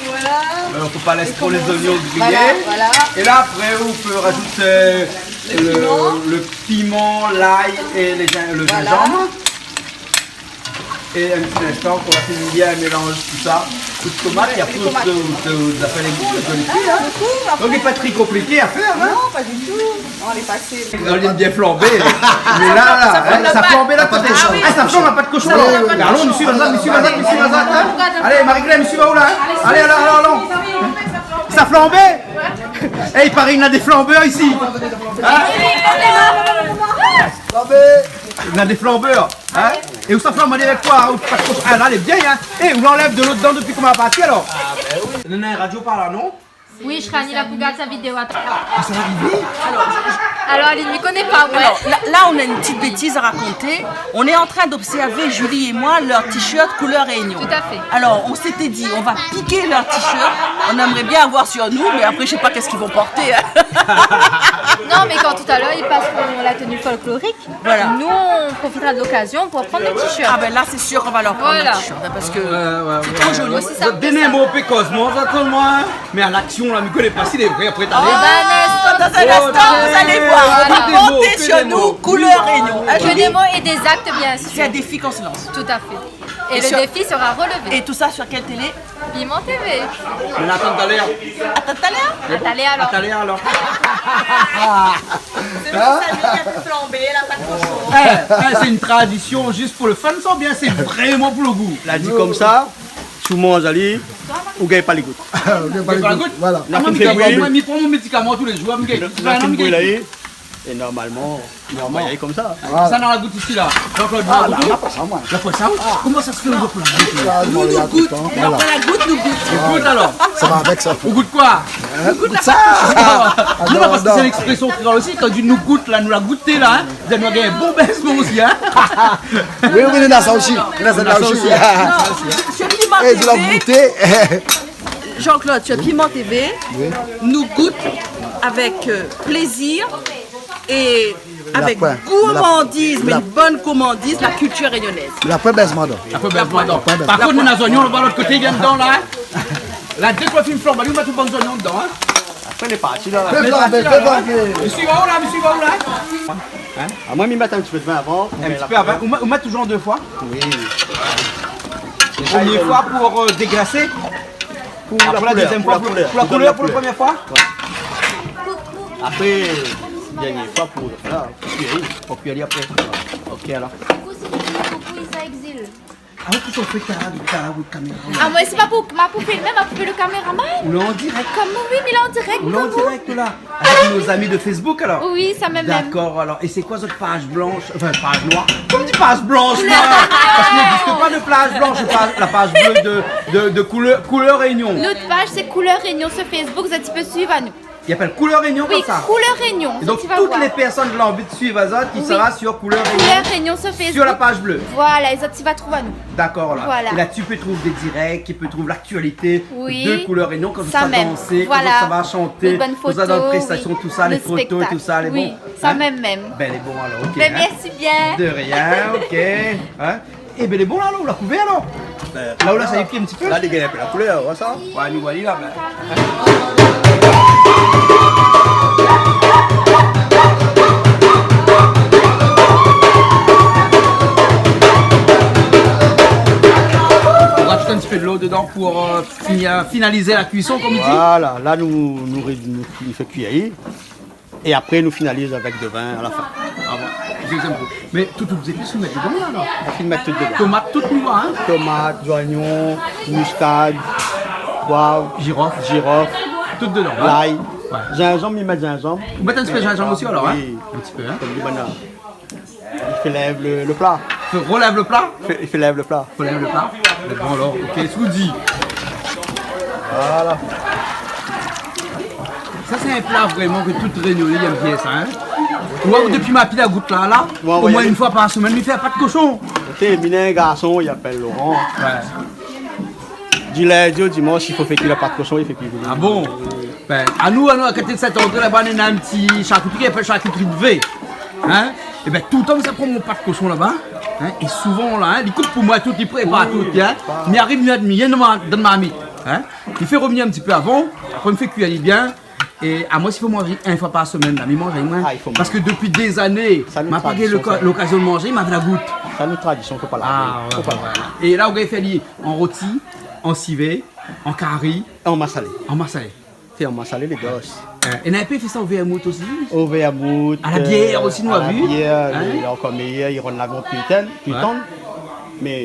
Voilà. Alor, fo pa lésé tro lé zoignon griyé. Voilà, voilà. É la, apré, ou pé razout, euh, le, le piman, lay é lé zin-, le zinzanm. Voilà. É in ti linstan, kan ou la fini bien mélanzé tout sa, kout tomat, é apré, ou, ou, ou, ou fé lé boul, ou fé kui, hin. Voilà, le kou, apré. Donk, lé pa tré konpliké a fèr, hin. Non, pa ditou. Non, lé fasil. Non, lé bien flanbé. Mé la, la, sa flanb la, sa flanb la, pa de koshon. Ah oui. Ah, sa flanb la, pa de koshon, alor. Oui, oui, oui. Mé alon, mésyé, mazat, mésyé, mazat, mésyé, mazat, hin. Alé, Marie-Claire, mésyé, va ou la, hin ? Alé, alé, alé, alé. Sa flanbé ? Eh, i paré néna dé flanbèr isi. Hin ? Flanbé. Néna dé flanbèr, hin ? É ou sa flanb avèk koi, hin ? Ou pa de koshon. Ah, la, lé bien, hin ? Eh, ou la anlèv de lo dedan dopi kan ma parti, alor ? Ah, bin oui. Néna in radio par la, non ? Oui, Shrani la pou gard sa vidéo, atann. Ah, sa va arivé ? Alors, je, je... Alors, Aline, mi koné pa, ouais. Alors, là, là, on a une petite bêtise à raconter. On est en train d'observer, Julie et moi, leur t-shirt couleur Réunion. Tout à fait. Alors, on s'était dit, on va piquer leur t-shirt. On aimerait bien avoir sur nous, mais après, je sais pas qu'est-ce qu'ils vont porter, hein. Non, mais quand tout à l'heure, ils passeront la tenue folklorique, voilà, nous, on profitera de l'occasion pour prendre le t-shirt. Ah ben là, c'est sûr qu'on va leur prendre le t-shirt, hein, parce que c'est trop joli. Voilà. Ouais, ouais, ouais. Aussi simple que ça. Done in mo pou koz amoin, zot amoin, hein. Mé a laksion la, mi koné pa si lé vré, apré talèr. Oh, dans un instant, vous allez voir. On va porter sur nous, couleur Réunion. Voilà. Que des mots, que des mots. Que des mots et des actes, bien sûr. C'est un défi qu'on se lance. Tout à fait. Et le défi sera relevé. Et tout ça sur quelle télé ? Piment T V. Mé atann talèr. Atann talèr ? Atann talèr alor. Atann talèr alor. C'est le salut, il y a plus flambé, la pâte cochon. Eh, eh, c'est une tradition juste pour le fun, ça, ou bien c'est vraiment pour le goût ? La di konmsa, si ou manz ali, ou gingn pa lé gout. Ou gingn pa lé gout. Voilà. Ah, moin, mi pran mon médikaman tou lé zour, mi gingn pa lé gout. É normalman, normalman, i fo alé konmsa. Voilà. Sa, nou la gout isi la. Jean-Claude, nou la gout. Ah, la, la pa sa, moin. La pa sa, ou ? Ah. Koman sa i fé, ou la pa la gout ? Ah, nou, nou gout. Voilà. Nou la pa la gout, nou gout. Nou gout alor. Sa va avèk sa. Ou gout koi ? Hein ? Ou gout sa. Ah, non, non, parske sé in ékspresion kréol osi. Kan ou di nou gout la, nou la gouté la, hein. Zot la gingn in bon bèzman osi, hein. Oui, oui, nou néna sa osi. Nou néna sa osi. Non, sur Piment T V. Eh, di la gouté. Jean-Claude, sur Piment T V, nou gout avèk, euh, plézir é avèk gourmandiz, mé in bone gourmandiz, la kiltir rényoné. Mé la poin bèzman, non. La poin bèzman, non. La poin bèzman. Par kont, nou néna zoignon laba lot koté, i vien dedan la, hein. La, dé foi fine flanb, alé, ou mèt tout bann zoignon dedan, hein. Apré, lé parti la. Fé flanbé, fé flanbé. Mésyé, va ou la, mésyé, va ou la ? Hein ? Ah, moin, mi mèt in ti pé d'vin avan. In ti pé avan. Ou mèt, ou mèt toujour dé foi ? Oui. Promié foi pou, euh, déglasé. Pou la koulèr, pou la koulèr, pou la koulèr, pou la promièr foi. Apré, dernié foi pou, voilà, pou kui, pou kui apré. Ok, alor. Pou kosa ou fé pou, pou Isa Exil ? Ah, ou kosa ou fé, kara, kara, ou kaméra. Ah, moin sé pa pou, ma pou filmé, ma pou fé lo kaméraman. Ou lé an dirèk. Koman, oui, mé la an dirèk, koman ? Ou lé an dirèk, la. Avec nos amis de Facebook, alors ? Oui, sa mèm, mèm. D'accord, alors. Et c'est quoi cette page blanche ? Enfin, page noire. Comme dit page blanche, moi. Parce qu'il n'existe pas de plage blanche, page, la page bleue de, de, de couleur, Couleur Réunion. Nout paj sé Couleur Réunion sur Facebook, zot i pé suiv anou. Il appelle Couleur Réunion comme ça. Oui, Couleur Réunion. Et donc, toutes les personnes qui ont envie de suivre Azot, qui sera sur Couleur Réunion, sur la page bleue. Voilà, é zot i va trouv anou. D'accord, là. Voilà. Et là, tu peux trouver des directs, tu peux trouver l'actualité de Couleur Réunion, quand ça va danser, quand ça va chanter, quand ça va dans la prestation, tout ça, les photos, tout ça, les bons. Oui, sa mèm, mèm. Ben, les bons, alors, ok, hein. Ben, merci bien. De rien, ok. Hein ? Eh ben, lé bon la, la, ou la kouv la. Ben, la, ou la, sa i kui in ti pé. La, li gingn in pé la koulèr, ou oi sa ? Ouais, nou oi la, ben. On rajoute un petit peu de l'eau dedans pour, euh, fini-, euh, finaliser la cuisson, comme il dit. Voilà, la, nou, nou ré-, nou, nou fé kui. É apré, nou finaliz avèk de vin a la fin. Ah bon. Deuxième coup. Mé tout, tout zépis, ou mèt dedan la, la ? Ou fine mèt tout dedan. Tomat, tout noir, hein ? Tomat, zoignon, mustard, poiv, jirof, jirof, tout dedan, hein ? Lay. Ouais. Zinzanm, mi mèt zinzanm. Ou mèt in ti pé zinzanm osi, alor, hein ? Oui. In ti pé, hein ? Konm di banna. I fé lèv le, le pla. Fé relèv le pla ? Fé, i fé lèv le pla. Fo lèv le pla. Mé bon, alor, ok, sak ou di. Voilà. Sa, sé in pla vréman ke tout Rényoné i èm bien sa, hein. Moin, dopi ma pil la gout la, la, omoin in foi par semèn, mi fé in pat koshon. Oté, mi néna in garson, i apèl Laurent. Ouais. Di lindi o dimansh, i fo fé kui la pat koshon, i fé kui. Ah bon ? Ben, anou, anou, a koté de Saint-André, laba, néna in ti sharkitri i apèl sharkitri de V. Hein ? É ben, toultan, sa i pran mon pat koshon laba. Hein ? É souvan, la, hein, li koup pou moin tout, li prépar tout, hein. Mi ariv, mi mèt dan ma, dan ma marmit. Hein ? Mi fé revnir in ti pé avan, apré mi fé kui ali bien. É amoin, si fo manzé in foi par semèn, la, mi manz, moin. Ah, i fo manzé. Parske dopi dé zané, ma pa gingn loka-, lokazion de manzé, ma la gout. Sa, nout tradisyon, fo pa la. Ah, ouais, ouais. É la, ou gingn fé ali an roti, an sivé, an kari. An masalé. An masalé. Fé an masalé, lé dos. Euh, é néna in pé i fé sa o vèrmout osi. O vèrmout, a la bièr osi, nou la vi. A la bièr, lé ankor méyèr, i rann la viann pli tann, pli tann. Mé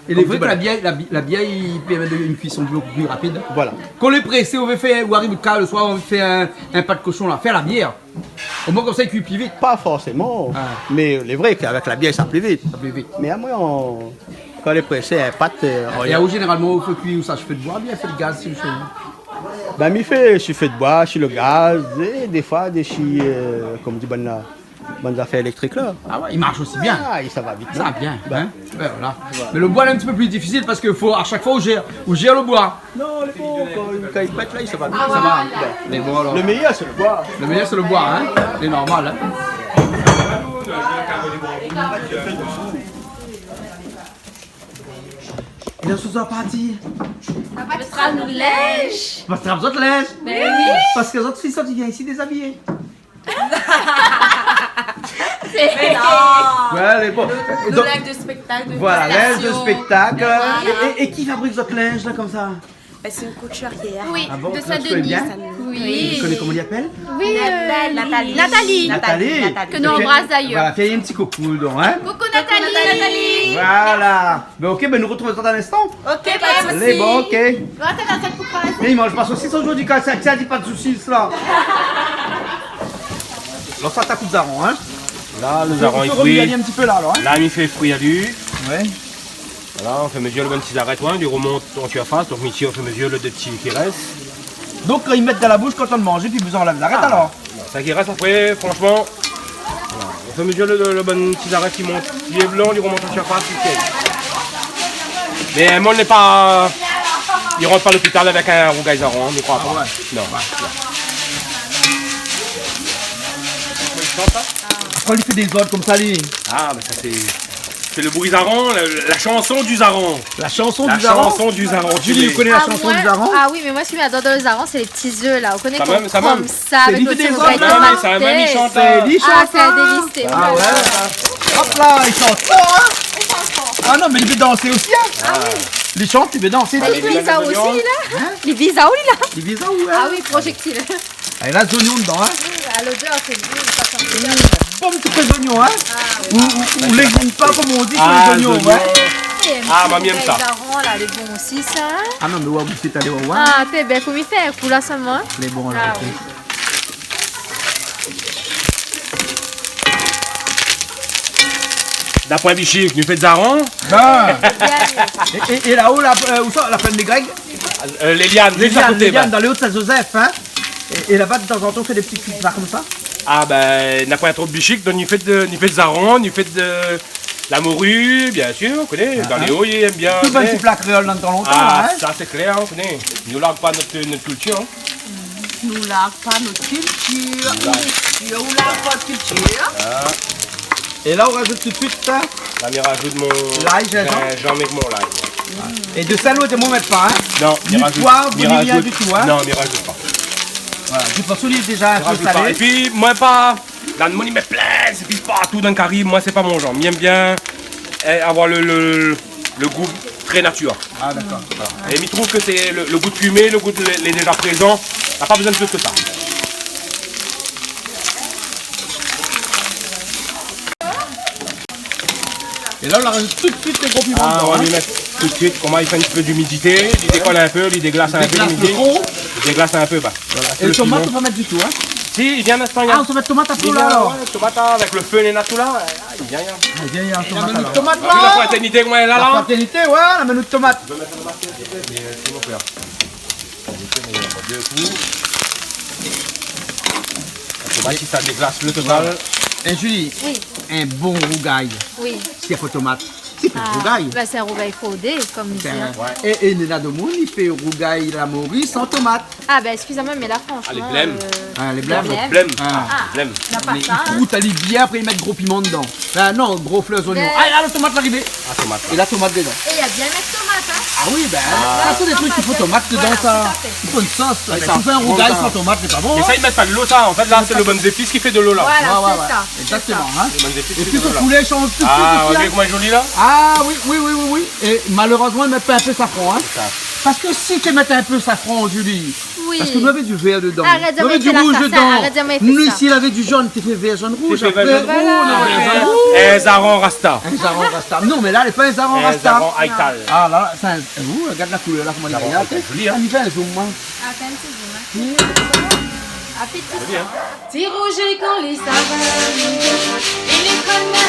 É lé vré ke la bièr, la bi-, la bièr, i pèrmèt de, in kuison bokou pli rapid. Voilà. Kan ou lé présé, ou vé fé, ou ariv tar le soir, ou vé fé in, in pat koshon la, fé a la bièr. Omoin konmsa, i kui pli vit. Pa forséman, mé lé vré ke avèk la bièr, sa pli vit. Sa pli vit. Mé amoin, an, kan lé présé, in pat, euh, an... É aou, zénéralman, ou fé kui ousa, su fé de boi, oubien fé de gaz, si ou fé ? Ben, mi fé su fé de boi, su le gaz, é défoi, dési, euh, konm di banna, bann zafèr éléktrik la. Ah ouais, i marsh osi bien. Ah, é sa va vit, sa. Sa va bien, hein. Ben voilà. Mé le boi, lé in ti pé pli difisil parske fo, a shak foi, ou zèr, ou zèr le boi. Non, lé bon, kan, kan i pèt la, sa va vit. Sa va. Lé bon, alor. Le méyèr, sé le boi. Le méyèr, sé le boi, hein. Lé normal, hein. É la, sé sa parti. Papa, trap nout linz. Papa, trap zot linz. Ben oui. Parske zot fi, sa, i vien isi dézabiyé. Mé non. Ouais, lé bon. Nout, nout linz de spéktak, de prestasyon. Voilà, linz de spéktak. Voilà. É, é, é ki fabrik zot linz la, konmsa ? Ben, sé in koutirièr. Oui, de Saint-Denis. Ah bon, ou koné bien ? Oui. Ou koné koman i apèl ? Oui, euh, Nathalie. Nathalie. Nathalie. Ke nou anbras dayèr. Voilà, fé in ti koukou, donk, hein. Koukou, Nathalie. Voilà. Ben, ok, ben, nou artrouv dan in instan. Ok, pa de sousi. Lé bon, ok. Bon, atann, atann, pou krazé. Mé i manz pa sosis zordi, kan sa, sa di pa de sosis, la. Alor sa, ta koup zaran, hein. La, le zaran, i fé revenir ali in ti pé la, alor, hein. La, mi fé fri ali. Ouais. Voilà, o fur é a mezir, le bann ti zarèt, ouais, li remont an sirfas. Donk, mi tir o fur é a mezir le dé ti ki rès. Donk, kan i mèt dan la boush, kan ou manz, pi bezoin anlèv zarèt, alor ? Ah, non, sa ki rès apré, franshman, voilà. O fur é a mezir, le, le, le bann ti zarèt i mont. Li lé blan, li remont an sirfas, li fé. Mé, euh, moin, lé pa, li rant pa lopital avèk in rougay zaran, hein, mi kroi pa. Ah ouais. Non. Ouais. Apré, li fé dézord konmsa, li. Ah, ben sa, sé Sé le bri zaran, la, la shanson du zaran. La shanson du zaran. Julie, ou koné la shanson du zaran ? Ah, moin, ah oui, mé moin, sak mi ador dan le zaran, sé lé ti zèf la. Ou koné, sa mèm, sa mèm. Konmsa, avèk le ti rougay tomat. Sé li, sa mèm, i shant, hein. Ah, sé in délis, sé... Ah ouais. Hop la, i shant for, hein. Ah non, mé li pé dansé osi, hein. Ah oui. Li shant, li vé dansé. Mé li viz aou osi, la ? Hin ? Li viz aou, li, la ? Li viz aou, hin ? Ah oui, projectile. Alé, la, zonion dedan, hin ? Oui, ah, lodèr, sé bon, sa shant bien. Bon, ti pé zonion, hin ? Ah, oui. Ou, ou, ou légine pa, konm i di, sur lé zonion, ouais. Ah, zonion. Ah, ma mièm sa. É in ti rougay daron, la, lé bon osi, sa, hin ? Ah non, mé ouais, ou sét alé, ouais, ouais. Ah, té bien, komi fé, kou la solman, hin ? Lé bon, la, ah, ok. Oui. D'apré Bichik, nou fé daron. Bin. É, é, é laô, la, euh, ousa, la Plaine des Grecs ? Euh, lé liane, zis a koté, bin. Lé liane, dan lé O Saint-Joseph, hin. É, é laba, tazantan, ou fé dé ti kuit la, konmsa ? Ah, bin, na poin tro bichik, donk ni fé de, ni fé daron, ni fé de la mori, bien sir, ou koné, dan lé O, i èm bien. Tout bann ti pla kréol dan tan lontan, la, hin. Ah, sa, sé klèr, ou koné. Nou larg pa nout, nout kiltir, hin. Nou larg pa nout kiltir. Kiltir, ou larg pa kiltir. Ah. É la, ou razout tout suit sa ? La, mi razout mon zinzanm èk mon lay. Lay, zinzanm. É de sèl, ou té mèt pa, hin ? Non, mi razout pa. Ni poiv, ni rien ditou, hin ? Non, mi razout pa. Voilà, de tout fason, li lé déza in pé salé. Mi razout pa. Épi, moin pa, la, moin, mi mèt plin zépis partou dan kari. Moin, sé pa mon zanr. Mi èm bien, eh, avoir le, le, le gou tré natir. Ah, dakor. Voilà. É mi trouv ke sé le, le gou de fimé, le gou de, lé, lé déza prézan. Na pa bezoin de plis ke sa. É la, ou la razout tout suit lé gro piman dedan, hin. Ah, ou la mèt tout suit. Koman i fé in ti pé d'imidité, li dékol in pé, li déglas in pé, li déglas in pé, ba. Voilà, é le tomat, ou pa mèt ditou, hin ? Si, li vien mintnan. Ah, ou sa mèt tomat apré la, alor ? Ouais, tomat avèk le fé, néna tout la. Ah, li vien, li vien. Ah, li vien, li vien, tomat, alor. La fraternité, koman i lé la, la ? La fraternité, ouais, la mèt nout tomat. Mé, euh, sé mon frèr. Tomat, si sa déglas le tomat. É Julie, oui, in bon rougay, oui, si na pa tomat, sé pa in rougay. Ah, bin, sé in rougay frodé, konm i di, hin. Ouais. É, é néna demoun i fé rougay la mori san tomat. Ah, bin, excusez-moi, mé la, fransman, ah, lé blèm. Euh, ah, lé blèm. Lé blèm. Ah. Blèm. Ah, na pa sa, hin. Mé i frout ali bien, apré i mèt gro piman dedan. Ah non, gro flèr zonion. Bin. Ah, la, le tomat la arivé. Ah, tomat. É la tomat dedan. É i fo bien mèt tomat, hin. Ah oui, bin, sa, sé dé truk i fo tomat dedan, sa. Voilà, tout à fait. I fo in sos. Ouais, sa, pou fé in rougay san tomat, sé pa bon, hin. Mé sa, i mèt pa de lo, sa. An fèt, la, sé le bann zépis ki fé de lo, la. Voilà, sé sa. Ouais, ouais, ouais. Sé sa. Exactement, hin. Le bann zépis ki fé de lo, la. É pièce de poulé i shanj tout suit osi, hin. Ah, oui, oui, oui, oui, oui. É malérezman, i mèt pa in pé safran, hin. Sé sa. Parske si té mèt in pé safran, Julie, oui. Parske nou lavé du vèr dedan. Arèt de mèt la sa, arèt de mèt sa. Nou lavé du zone, té fé vèr, zone, rouj, apré, rouj, apré vèr, zone, rouj. Voilà. In zaran rasta. In zaran rasta. Non, mé la, lé pa in zaran rasta. In zaran aital. Ah, la, sé in, ou, gard la koulèr, la, koman li lé. Zaran aital, zoli, hin. Ah, mi fé in zoom, moin. Atann, ti zoom, hin. Zoli, hin. Apétisan. Zoli, hin. Ti rougay kan li sava, li lé konm in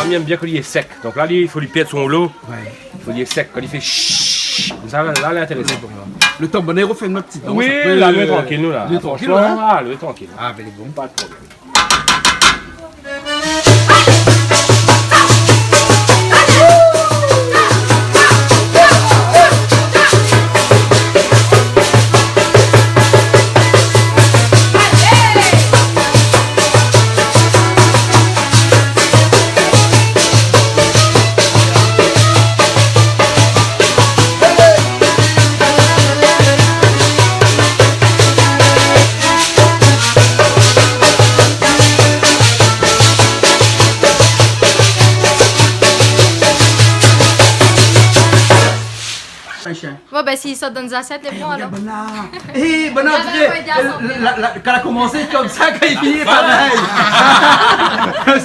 Moin, mi èm bien kan li lé sèk. Donk la, li, i fo li pèrd son lo. Ouais. Fo li lé sèk, kan li fé shhh, sa, la, la, lé intérésan. Lé bon, la. Le tan, bon, nou arfé nout ti dans, oui, apré, la, nou lé trankil, nou, la. Nou lé trankil, fransman, hin. Ah, nou lé trankil. Ah, bin, lé bon. Pa de problèm. Bon, ben, si i sort dann zasièt, lé bon, alor. Banna. Eh, banna, on diré, la, la, kan la komansé konmsa, kan i fini parèy.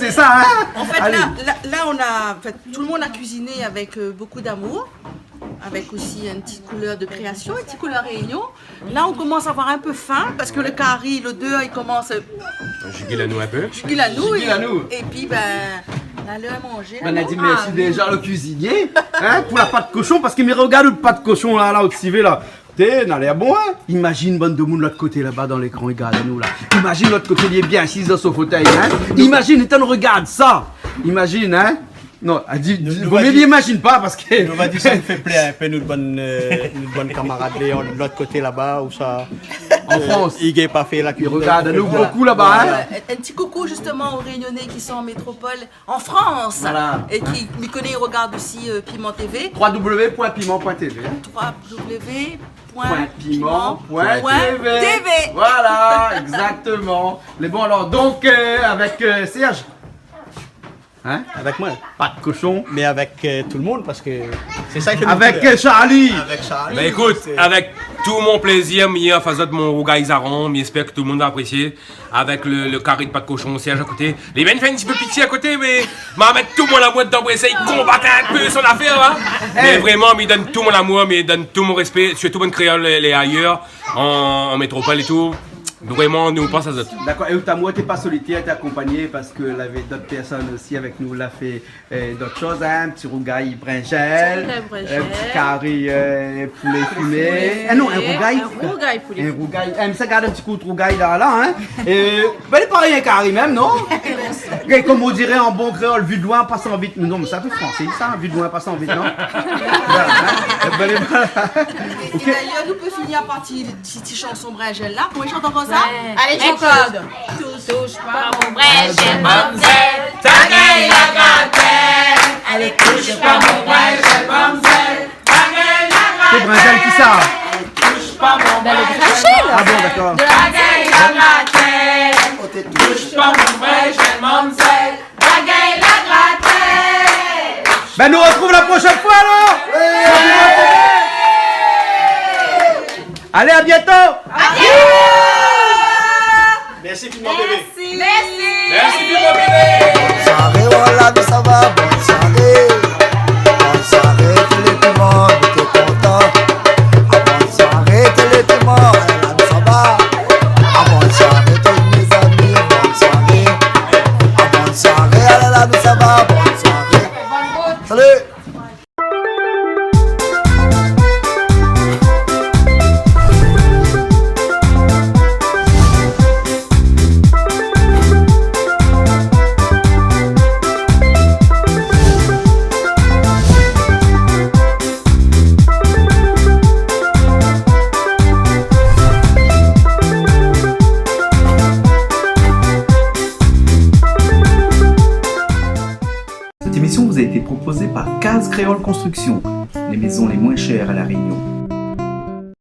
Sé sa, hein ? En fait, là, là, là, on a, en fait, tout le monde a cuisiné avec, euh, beaucoup d'amour, avec aussi une petite couleur de création, une petite couleur Réunion. Là, on commence à avoir un peu faim parce que le cari, l'odeur, il commence, euh, jugul anou in pé. Jugul anou, é, é pi, ben, la lèr manzé, la, non ? Banna di mèrsi déza lo kuizinié, hein, pou la pat koshon, parske mi rogard out pat koshon la, la, out sivé la. Té, na lèr bon, hein. Imazine bann demoun lot koté laba dan lékran, i gard anou la. Imazine lot koté, li lé bien asiz dan son fotèy, hein. Imazine, i tann rogard sa. Imazine, hein. Non, a di, vo mié li imazine pa, parske nou va dir sa i fé plèr in pé nout bann, euh, nout bann kamarad léon lot koté laba, ousa, an Frans. I gingn pa fé la kuizine. I rogard anou bokou laba, hein. Voilà. Euh, un petit coucou justement aux Réunionnais qui sont en métropole, en France, et qui, mi koné, i rogard aussi, euh, Piment T V. Trois W point piment point T V, hein. Trois W point piment point T V. Voilà, exactement. Mé bon, alor, donk, euh, avèk, euh, Serge, hein ? Avèk moin. Pat koshon. Mé avèk, euh, tout le monde, parske sé sa i fé nout koulèr. Avèk, euh, Charlie. Avèk Charlie. Ben, ékout, sé avèk tout mon plézir, mi ofèr azot mon rougay zaran, mi éspèr ke tout le monde va aprésié. Avèk le, le kari de pat koshon, Serge a koté. Li vien fé in ti pé pitié a koté, mé ma mèt tout mon lamour dedan pou éséy konbat in pé son afèr, hein. Mé vréman, mi donn tout mon lamour, mi donn tout mon réspé, sirtou bann kréol, lé, lé ayèr, an, an métropol é tout. Vréman, nou pans azot. Dakor, é out amour té pa solitèr, té akonpagné, parske lavé dot pèrsone osi avèk nou, la fé, euh, dot shoz, hein, in ti rougay brinzèl, in ti kari, euh, poulé fimé. Ah non, in rougay. In rougay poulé fimé. In rougay. Eh, mé sa, gard in ti kou out rougay la, la, hein. É, ben, lé parèy in kari mèm, non ? É, comme on dirait en bon créole, vu de loin, passant vite. Non, mé sa, tout fransé, sa, vu de loin, passant vite, non ? Voilà, hein. Ben, lé, voilà. É, é dayèr, nou pé fini a partir Ti, ti shanson brinzèl la. Koman i shant ankor sa ? Ouais. Allez, Jean-Claude. Toush pa mon brinzèl, mamzèl, ta gingn la gratèl. Allez, toush pa mon brinzèl, mamzèl, ta gingn la gratèl. Sé brinzèl kisa ? Toush pa mon brinzèl. Ben, le gratin. Ah bon, d'accord. De la brinzèl, ta gingn la gratèl. Toush pa mon brinzèl, mamzèl, ta gingn la gratèl. Ben, nou retrouv la proshèn foi, alor. Oui. Allez, à bientôt. À bientôt. Merci, Piment Bébé. Merci. Merci. Merci, Piment Bébé. Bonn soiré, voilà, nou sava, bonn soiré. Bonn soiré, tout le demoun, nou lé kontan. Ah, bonn soiré, tout le demoun, voilà, nou sava. Ah, bonn soiré, tout mézami, bonn soiré. Ah, bonn soiré, alala, nou sava, bonn soiré. Salut. Cette émission vous a été proposée par Case Créole Construction, les maisons les moins chères à La Réunion.